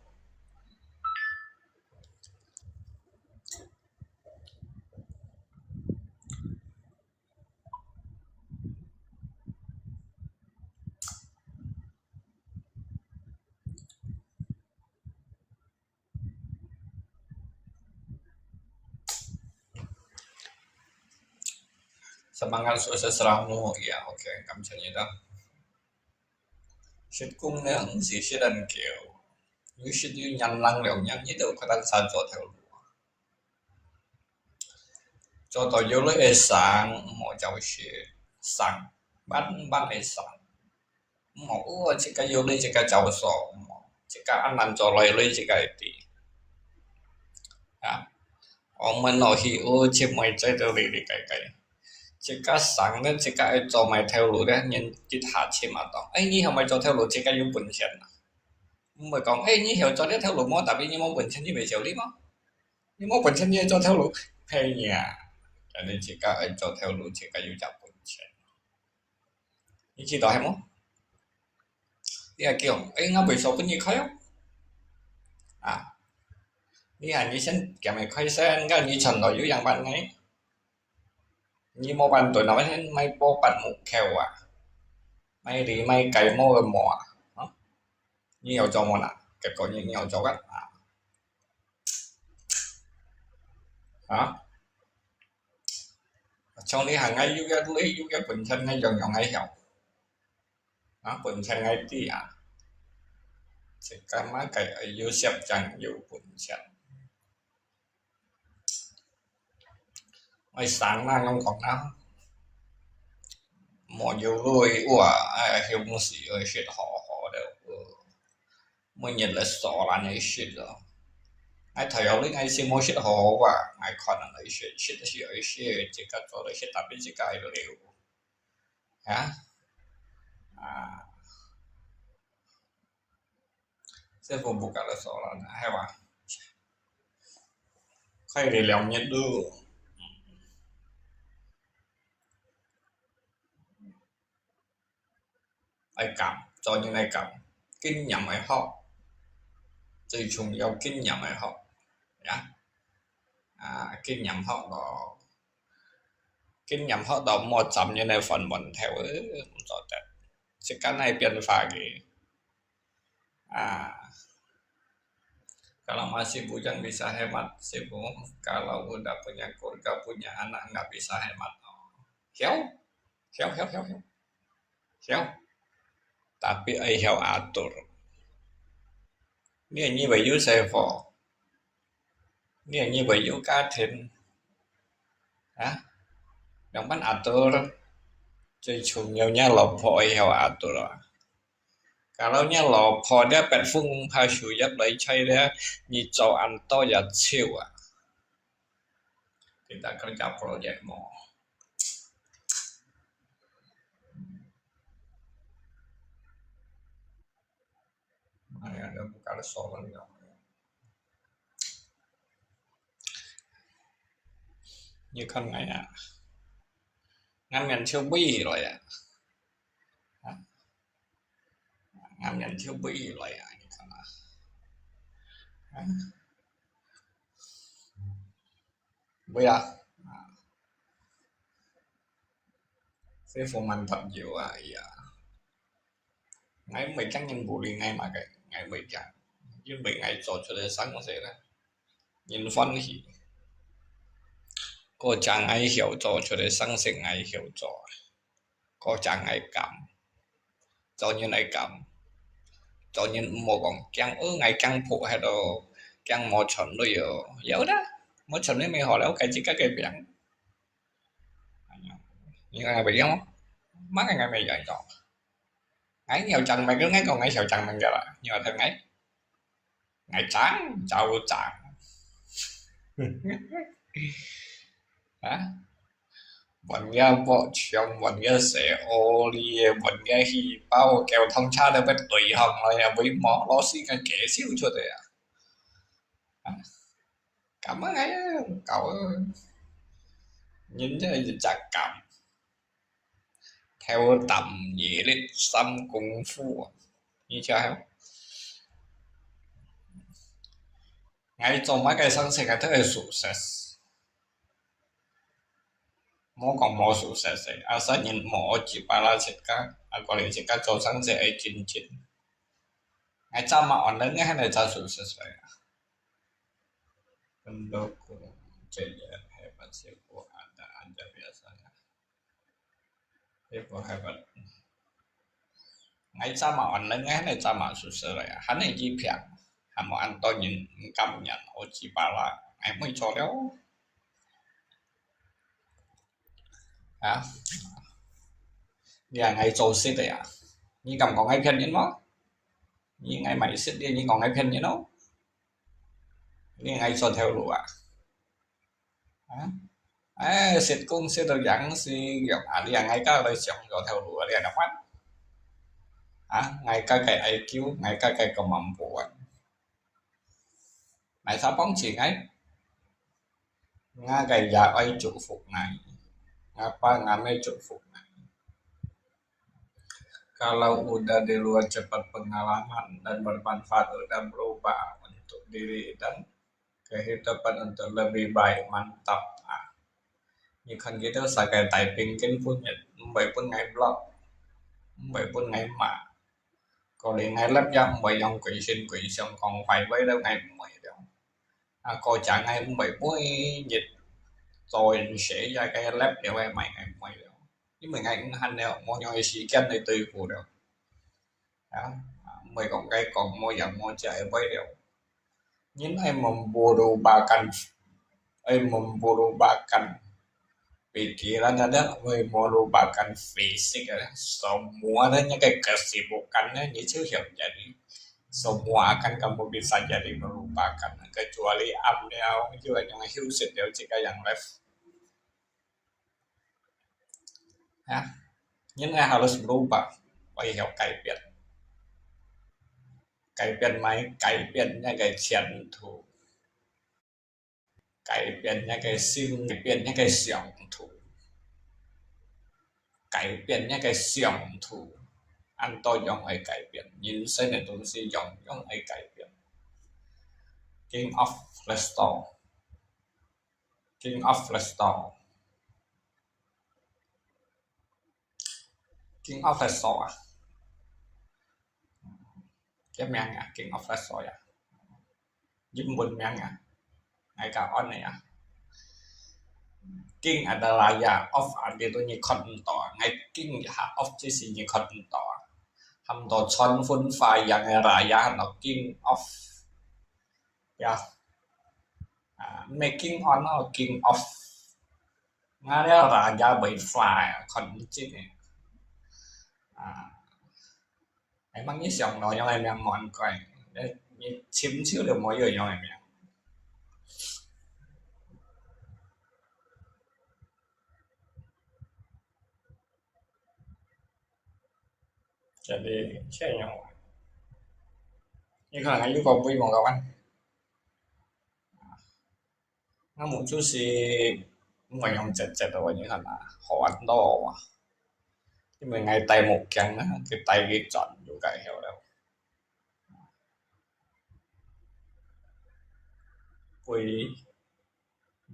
Semangat, sukses selalu. Ya, oke, 感謝你的。食公糧毋係食恁久，有食有年零兩年，你都有可能生做頭路。 做到有鐳个生，毋好走去生，慢慢个生。毋好，哦，自家有鐳，自家走數，毋好，自家恁難做來鐳，自家會知。啊，我們落去，哦，去買這个裡裡該該。自家生呢，自家愛做買頭路呢，人一下去嘛當。哎，你還買做頭路，自家有本錢啊。毋會講，哎，你曉做這頭路無，tapi你無本錢，你袂曉你無？ 你無本錢，你愛做頭路，騙人啊！但你自家愛做頭路，自家有隻本錢。你知道係無？你愛講，哎，𠊎會做分你開哦。啊，你啊，你先兼个開先，該你賺到有樣辦呢？你無辦法，那麼先買波辦木口啊，買梨買雞無个無啊？啊？ 你有做無啦？結果你，你有做个啊？啊？像你還愛有个鐳，有个本錢，你樣樣愛曉。啊，本錢愛知啊。自家嘛該愛有實際有本錢。 愛生啦，恁講啦。無有鐳哇，哎，休息愛食好好了，每日來數咱愛食咯。哎，頭先你愛食無食好好啊，哎，可能愛食，食是愛食，自家做來食，tapi自家愛留。啊？啊。 師傅buka了soalan，係哇？開了兩日咯。愛敢，做人愛敢，經驗愛學，最重要經驗愛學，呀。啊，經驗學咯，經驗學到無站人个飯碗頭，毋做得，時間愛變化个。 Ah, kalau masih bujang bisa hemat, sibuk. Kalau udah punya keluarga, punya anak, nggak bisa hemat. Hiau, hiau, hiau, hiau, hiau. Hiau. Tapi ai hiau atur. Ni ni bayu sai fo. Ni ni bayu katen. Ha? Yang pan atur. Cui chung yau nya lo po ai hiau atur. Kalau nya lo po dia pet fung ha shu yap lai chai dia, ni cho an to ya chiu a. Kita kerja projek mo. Ai, ada buka le soalan ya. Ni kan ngai ya. Ngan ngan chiu bui lo ya. Ngan ngan chiu bui lo ya. Ni kan a. Bui ya. Sifo mantap jiwa ya. 𠊎毋會驚人bully𠊎麼个，𠊎毋會驚，因為𠊎做出來个成績啦，人歡喜。過加𠊎曉做出來个成績𠊎曉做，過加𠊎敢，做人愛敢，做人毋好講驚，哦，𠊎驚仆忒咯，驚無賺鐳哦，有啦，無賺鐳乜好了，該自家个病。你看𠊎會贏無？麼个𠊎會贏到。 𠊎曉正命个，𠊎講𠊎曉正命个啦，你話聽𠊎？𠊎正，早正。啊？問个博搶，問个洗屙哩，問个氣爆，交通車都會對向來啊，為麼老師个介紹出來啊？啊？敢啊，𠊎啊，搞啊，人家一隻敢。 頭啖野力三功夫，你知無？𠊎做麼个成績𠊎都會success，無講無success个，asal人無自家啦自家，啊，過來自家做成績愛認真。𠊎做麼个恁樣个，還係做success个啊？Pendukung cedera hebat sih ada aja biasanya. Hebat hebat。𠊎做麼个恁樣个，還係做麼个success个啊？還係一片，還無恁多人毋甘願，我自家啦，𠊎毋會做了。啊？你話𠊎做事个啊？你敢講𠊎騙人無？你𠊎買食个，你講𠊎騙人哦？你𠊎做頭路啊？ 啊？哎，食公食到樣式樣啊，你啊，𠊎家來想做頭路啊，你啊，啊？𠊎家个IQ，𠊎家个kemampuan。Masa幫助𠊎，𠊎个爺哀祝福𠊎，𠊎爸𠊎姆祝福𠊎。Kalau udah di luar cepat pengalaman dan bermanfaat udah berubah untuk diri dan kehidupan untuk lebih baik, mantap. 啊，你看佢兜世界大兵根本就毋會分𠊎block，毋會分𠊎罵。過來𠊎lab也毋會用鬼神鬼相講壞話了，𠊎毋會了。啊，過正𠊎毋會每日做人寫一個lab了，𠊎毋會，𠊎毋會了。因為𠊎毋閒了，無樣个時間來對付了。 啊，毋會講該講無樣無隻个話了。人愛memburubakan，愛memburubakan pikiran ada，愛merubakan fisik ada。Semua ada nya个kesibukan呢，你就想jadi。Semua akan kamu bisa jadi merubakan，kecuali暗了，就係用休息了，自家樣left。 啊，人愛harus berubah，愛曉改變。改變麼个？改變那個前途，改變那個心，改變那個想途，改變那個想途，恁多樣愛改變，人生个東西樣樣愛改變。King of Play Store。 King of Play Store。King of Play Store啊？个名啊，King of Play Store啊？英文名啊？𠊎教安尼啊。King ada raja，of ada tu你看毋到啊。𠊎King下of只是你看毋到啊。喊到春風化雨个raja，喊到King of。 呀，啊，毋係King on咯，King of。𠊎了raja會fly啊，看毋真个。啊，係麼个想到樣个名無恁怪，你，你尋就無有樣个名。Jadi，這樣，你看，還有個杯無搞完。𠊎目珠係毋會用直直个，你看啊，好恁多啊。因為𠊎戴目鏡啊，佢戴佢轉就解曉了。杯，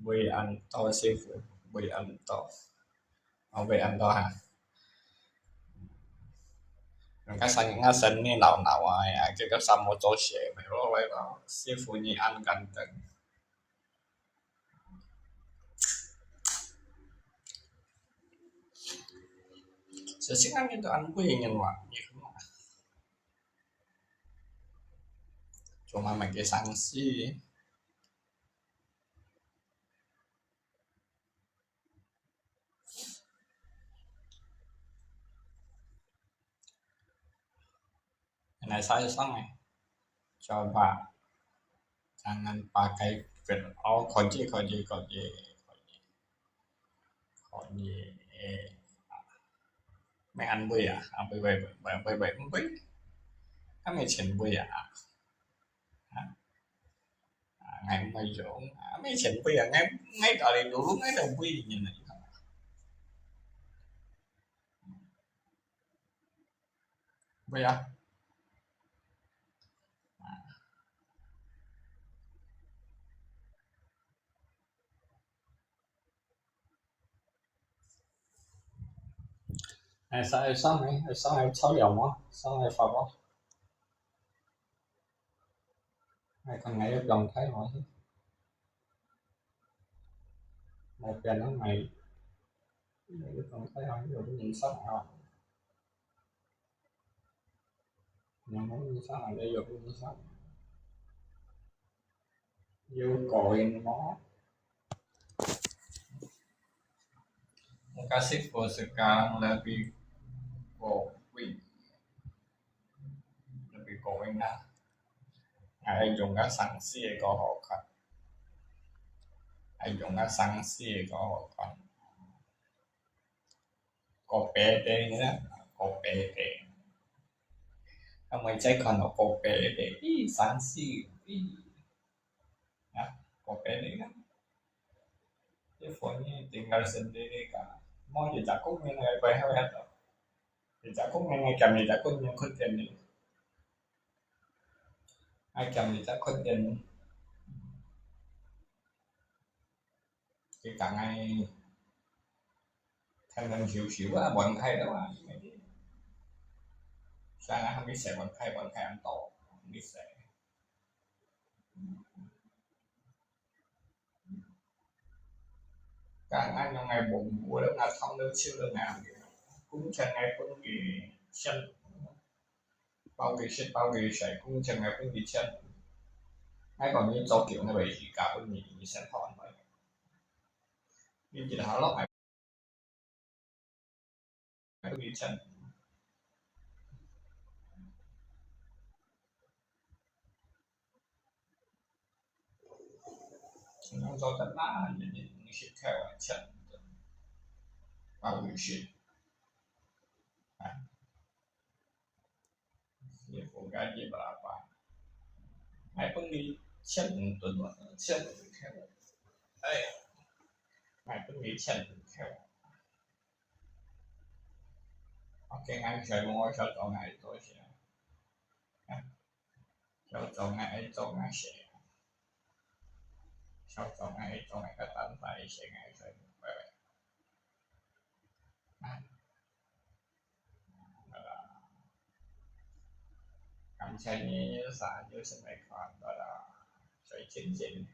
杯恁多師傅，杯恁多。哦，杯恁多哈。人家生，人家生你老老啊，啊，結果生無做事，咪落來咯，師傅你恁簡單。所以現在人都恁貴人嘛，你看嘛，做麼个生死？ Anai saya sang eh. Coba. Jangan pakai feel. Oh, kecil, kecil, kecil, kecil. Kecil. Eh. Mày ăn bưởi à? À, bưởi, bưởi, bưởi, bưởi, bưởi, bưởi. Anh mày chén bưởi à? Hả? À, ngày hôm nay Dũng. À, mày chén bưởi à? Ngày, ngày đó thì đủ, ngày đầu bưởi nhìn này. Bưởi à? Ai sa, ai sang ai, ai sang ai chau liao mo, sang ai fa mo. Ai kang ai yop yong thai mo. Ai pian nang ai, ai yop yong thai mo, yop yong sang ai. Yop yong sang ai, yop yong sang. You going mo? Mukasik po sekarang lebih going. Lebih going lah. Ai用个生死个好看。Ai用个生死个好看。 Có bé tê nữa, có bé tê. Không phải chạy còn nó có bé tê, ý, sáng xì, ý. Hả? Có bé tê nữa. Cái phone này tinggal sendiri cả. Mau je jago main ngai pai hao ya tau. Je jago main ngai kami jago main kut jen ni. Ai kami jago kut jen ni. Cái cả ngày thêm thêm xíu xíu á, vẫn thay đó mà. Sáng ngày không biết sẽ vẫn thay, vẫn thay ăn tổ, không biết sẽ. Cả ngày trong ngày bụng bữa đó là không được xíu được nào. Cũng chẳng ngày cũng gì xanh. Bao kỳ xịt, bao kỳ sảy, cũng chẳng ai cũng đi chân. Ai còn như châu kiểu này vậy thì cả cũng nhìn như sen thon vậy. Như chỉ là háo lóc ai cũng đi chân. Nó do tận lá, nhìn như xịt theo chân. Bao kỳ xịt. Ye ko ga ye ba ba. Mai pun di chen tun wa, chen tun ke wa. Ai. Mai pun di chen tun ke wa. Ok, ngai sai mo, sai to ngai to sia. Sai to ngai to ngai sia. Sai to ngai to ngai ka tan tai sia ngai sai. Bye bye. Cảm ơn你，啥，有什麼看到啦？水晶晶。